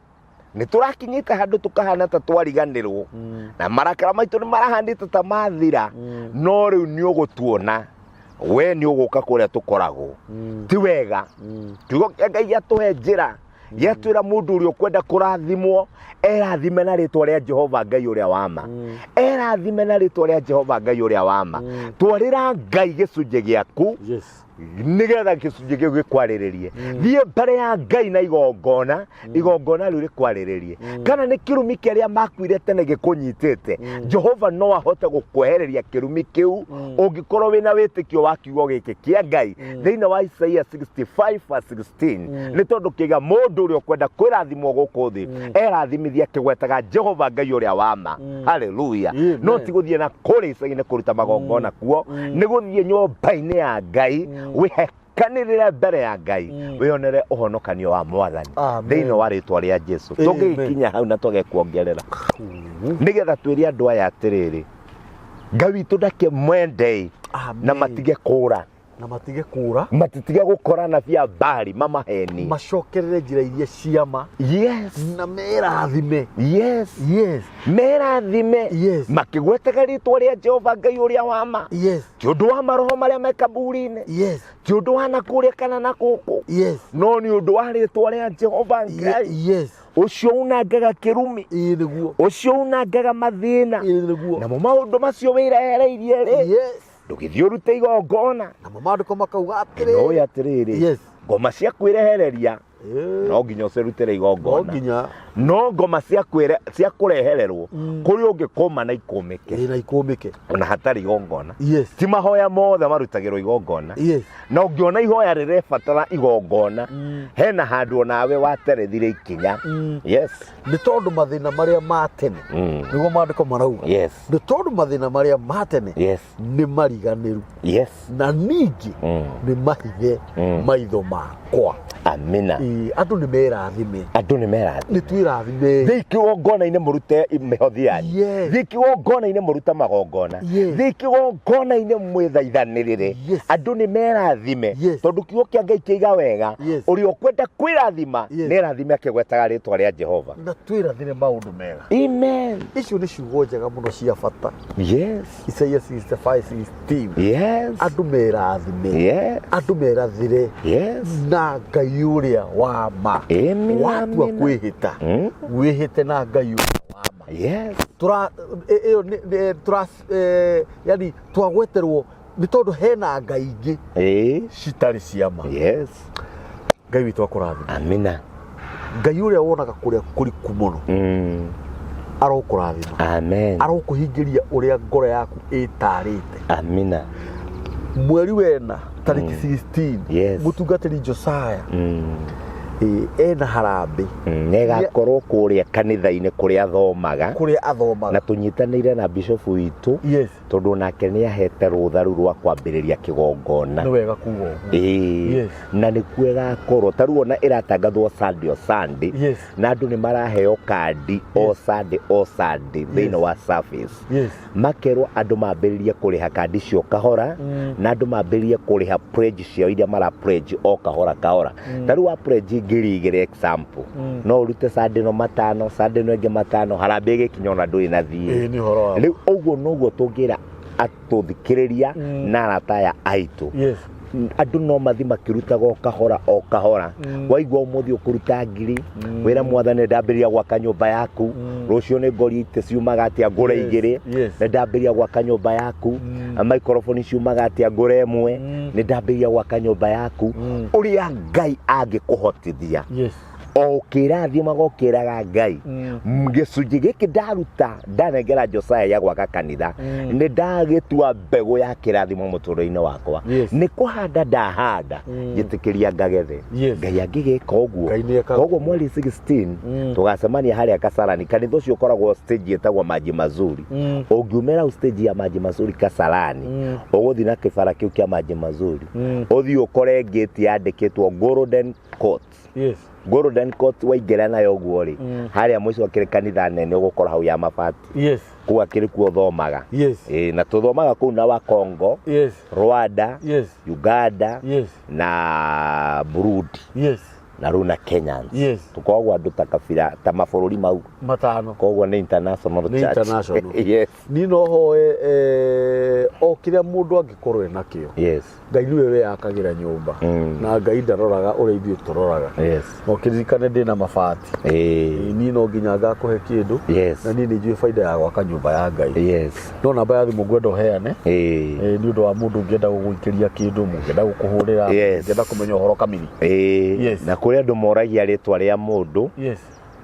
nĩ tũrakinyĩte handũ tũkahana ta twariganĩrwo, na marakara maitũ nĩ marahanĩte ta mathira, no rĩu nĩ ũgũtuona, we nĩ ũgũka kũrĩa tũkoragwo. Ti wega. Kiugo kĩa Ngai gĩatũhe njĩra, gĩatwĩra mũndũ ũrĩa ũkwenda kũrathimwo erathime na rĩtwa rĩa Jehova Ngai ũrĩa wa ma. Erathime na rĩtwa rĩa Jehova Ngai ũrĩa wa ma. Twarĩra Ngai gĩcunjĩ gĩaku, nĩgetha gĩcunjĩ kĩu gĩkwarĩrĩrie. Thiĩ mbere ya Ngai na igongona, igongona rĩu rĩkwarĩrĩrie. Kana nĩ kĩrumi kĩrĩa makuire tene gĩkũnyitĩte, Jehova no ahote gũkwehereria kĩrumi kĩu ũngĩkorwo wĩna wĩtĩkio wa kiugo gĩkĩ kĩa Ngai thĩinĩ wa Isaia 65 verse 16, nĩ tondũ kĩga mũndũ ũrĩa ũkwenda kwĩrathimwo gũkũ thĩ erathimithia akĩgwetaga Jehova Ngai ũrĩa wa ma. Haleluya. No ti gũthiĩ na kũrĩa icagi-inĩ kũruta magongona kuo, nĩ gũthiĩ nyũmba-inĩ ya Ngai, wĩhekanĩrĩre mbere ya Ngai, wĩonere ũhonokanio wa Mwathani Amen. Thĩinĩ wa rĩtwa rĩa Jesu. Amen. Tũngĩgĩkinya hau na twage kuongerera, nĩgetha twĩre andũ aya atĩrĩrĩ, Ngai witũ ndakĩmwendei na Amen. matige kũra. Na matige kũra. Matitige gũkora na bia mbari mamaheni. Macokerere njĩra iria ciama na merathime. Merathime makĩgwetaga rĩtwa rĩa Jehova Ngai ũrĩa wa ma. Ti ũndũ wa maroho marĩa me kaburi-inĩ, ti ũndũ wa na kũrĩa kana na gũkũ, no nĩ ũndũ wa rĩtwa rĩa Jehova Ngai ũcio unangaga kĩrumi, Ĩĩ nĩguo. Ũcio unangaga mathĩna. Ĩĩ nĩguo. Namo maũndũ macio wĩrehereirie rĩ, ndũgĩthiĩ ũrute igongona. Namo maandĩko makauga atĩrĩ. Nĩũĩ atĩrĩrĩ, ngoma cia kwĩrehereria no nginya ũcirutĩre No igongona. nginya. No ngoma cia kũrehererwo, kũrĩ ũngĩkũma na ikũmĩke. Ĩĩ, na ikũmĩke. Ona hatarĩ igongona. Ti mahoya mothe marutagĩrwo igongona. Na ũngĩona ihoya rĩrebatara igongona, hena handũ onawe waterethire ikinya. Nĩ tondũ mathĩna marĩa ma tene, nĩguo maandĩko marauga, nĩ tondũ mathĩna marĩa ma tene nĩ mariganĩru, na ningĩ nĩ mahithe maitho maku. yakwa. Amina. Ĩĩ, andũ nĩ merathime. Andũ nĩ merathime. Nĩ twĩrathime. Thiĩ kĩgongona-inĩ mũrute mĩhothi yanyu. Yes. Thiĩ kĩgongona-inĩ mũrute magongona. Yes. Thiĩ kĩgongona-inĩ mwĩthaithanĩrĩre. Yes. Andũ nĩ merathime. Yes. Tondũ kiugo kĩa Ngai kĩiga wega. Yes. Ũrĩa ũkwenda kwĩrathima Yes. nĩ erathime akĩgwetaga rĩtwa rĩa Jehova. Na twĩrathire maũndũ mega. Amen. Icio nĩ ciugo njega mũno cia bata. Yes. Isaia 65:16. Yes. Andũ merathime. Yes. Andũ merathire. Yes. Na Ngai ũrĩa wa ma. Amen. Watua Amen. kwĩhĩta. Wĩhĩte na Ngai ũrĩa wa ma. Yes. Tũra ĩyo nĩ tũra yani twagweterwo nĩ tondũ hena ngai ingĩ Eh. citarĩ cia ma. Yes. Ngai witũ akũrathime. Amina. Ngai ũrĩa wonaga kũrĩa kũriku mũno arokũrathima. Amen. Arokũhingĩria ũrĩa ngoro yaku ĩtarĩte. Amina. Mweri wena tarĩki 16. Yes. Mũtungatĩri Josiah ena harambĩ. Nĩgakorwo kũrĩa kanitha-inĩ kũrĩa athomaga. Kũrĩa athomaga. Na tũnyitanĩire na bishofu witũ. Yes. Tondũ nake nĩ ahete rũtha rũu rwa kwambĩrĩria kĩgongona. Nĩ wega kuga ũguo. Ĩĩ. Yes. Na nĩkuo ĩgakorwo ta rĩu ona ĩratangathwo Sunday o Sunday. Yes. Na andũ nĩ maraheo kandi o Sunday o Sunday thĩinĩ wa service. Yes. Makerwo andũ mambĩrĩrie kũrĩha kandi cio kahora na andũ mambĩrĩrie kũrĩha pledge ciao iria mara pledge o kahora kahora. Ta rĩu wa pledge 2,000 example no ũrute Sunday no matano, Sunday no ĩngĩ matano, harambĩ ĩgĩkinya ona ndũrĩ na thiĩ. Ĩĩ nĩ ũhoro wa Rĩu ũguo noguo tũngĩra atũthikĩrĩria na arata aya aitũ. Yes. Andũ no mathi makĩrutaga o kahora o kahora. Waigua ũmũthĩ ũkũruta 1,000, wĩra mwathani ndambĩrĩria gwaka nyũmba yaku, rũciũ nĩ ngoria itĩ ciumaga atĩa ngũre 2, Yes. nĩ ndambĩrĩria gwaka nyũmba yaku, microphone ciumaga atĩa ngũre 1, nĩ ndambĩrĩria gwaka nyũmba yaku. Ũrĩa Ngai angĩkũhotithia. Yes. O ũkĩrathimaga ũkĩraga Ngai, gĩcunjĩ gĩkĩ ndaruta ndanengera Josiah ya gwaka kanitha, nĩ ndagĩtua mbegũ ya kĩrathimo mũtũrĩre-inĩ wakwa. Yes. Nĩ kũhanda ndahanda, njĩtĩkĩria ngagethe. Yes. Ngai angĩgĩka ũguo. Ngai nĩekaga. Koguo mweri 16 tũgacemania harĩa Kasarani. Kanitha ũcio ũkoragwo stage ĩtagwo Maji Mazuri. Ũngiumĩra hau stage ya Maji Mazuri Kasarani, ũgũthiĩ na kĩbara kĩu kĩa Maji Mazuri, ũthiĩ ũkore gate yandĩkĩtwo Golden Court. Yes. Golden Court waingĩra nayo ũguo rĩ, harĩa mũico akĩrĩ kanitha nene ũgũkora hau ya mabati. Yes. Kũu akĩrĩ kuo ũthomaga. Yes. Ĩĩ, na tũthomaga kũu na wa Congo, Yes. Rwanda, Yes. Uganda, Yes. na Burundi. Yes. Na rĩu na Kenyans. Yes. Tũkoragwo andũ ta kabira ta mabũrũri mau. Matano. Koguo nĩ international Nĩ church. international. Yes. Niĩ no hoe o kĩrĩa mũndũ angĩkorwo enakĩo. Yes. Ngai nĩwe weyakagĩra nyũmba. Na Ngai ndaroraga ũrĩa ithuĩ tũroraga. Yes. No kĩririkane ndĩna mabati. Ĩĩ. Niĩ no nginya ngakũhe kĩndũ. Yes. Na niĩ nĩ njũĩ baida ya gwaka nyũmba ya Ngai. Yes. No namba ya thimũ ngwenda ũheane. Ĩĩ. Nĩ ũndũ wa mũndũ ũngĩenda gũgũikĩria kĩndũ, mũngĩenda gũkũhũrĩra, Yes. ũngĩenda kũmenya ũhoro kamiri. Ĩĩ. Yes. Na kũrĩ andũ moragia rĩtwa rĩa mũndũ. Yes.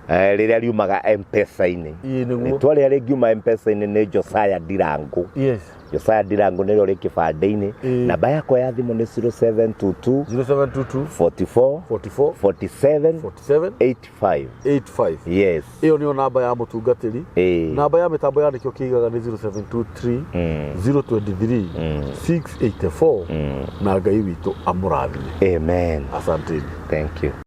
Rĩrĩa riumaga M-Pesa-inĩ. Ĩĩ nĩguo. Rĩtwa rĩrĩa rĩngiuma M-Pesa-inĩ nĩ Josiah Ndirangu. Yes. Josiah Ndirangu nĩrĩo rĩ kĩbandĩ-inĩ. Ĩĩ. Namba yakwa ya thimũ nĩ 0722 0722 44 44 47 47 85. 85. Yes. Ĩyo nĩyo namba ya mũtungatĩri. Ĩĩ. Namba ya mĩtambo ya nĩkĩo kĩigaga nĩ 0723 023 684 na Ngai witũ amũrathime. Amen. Asanteni. Thank you.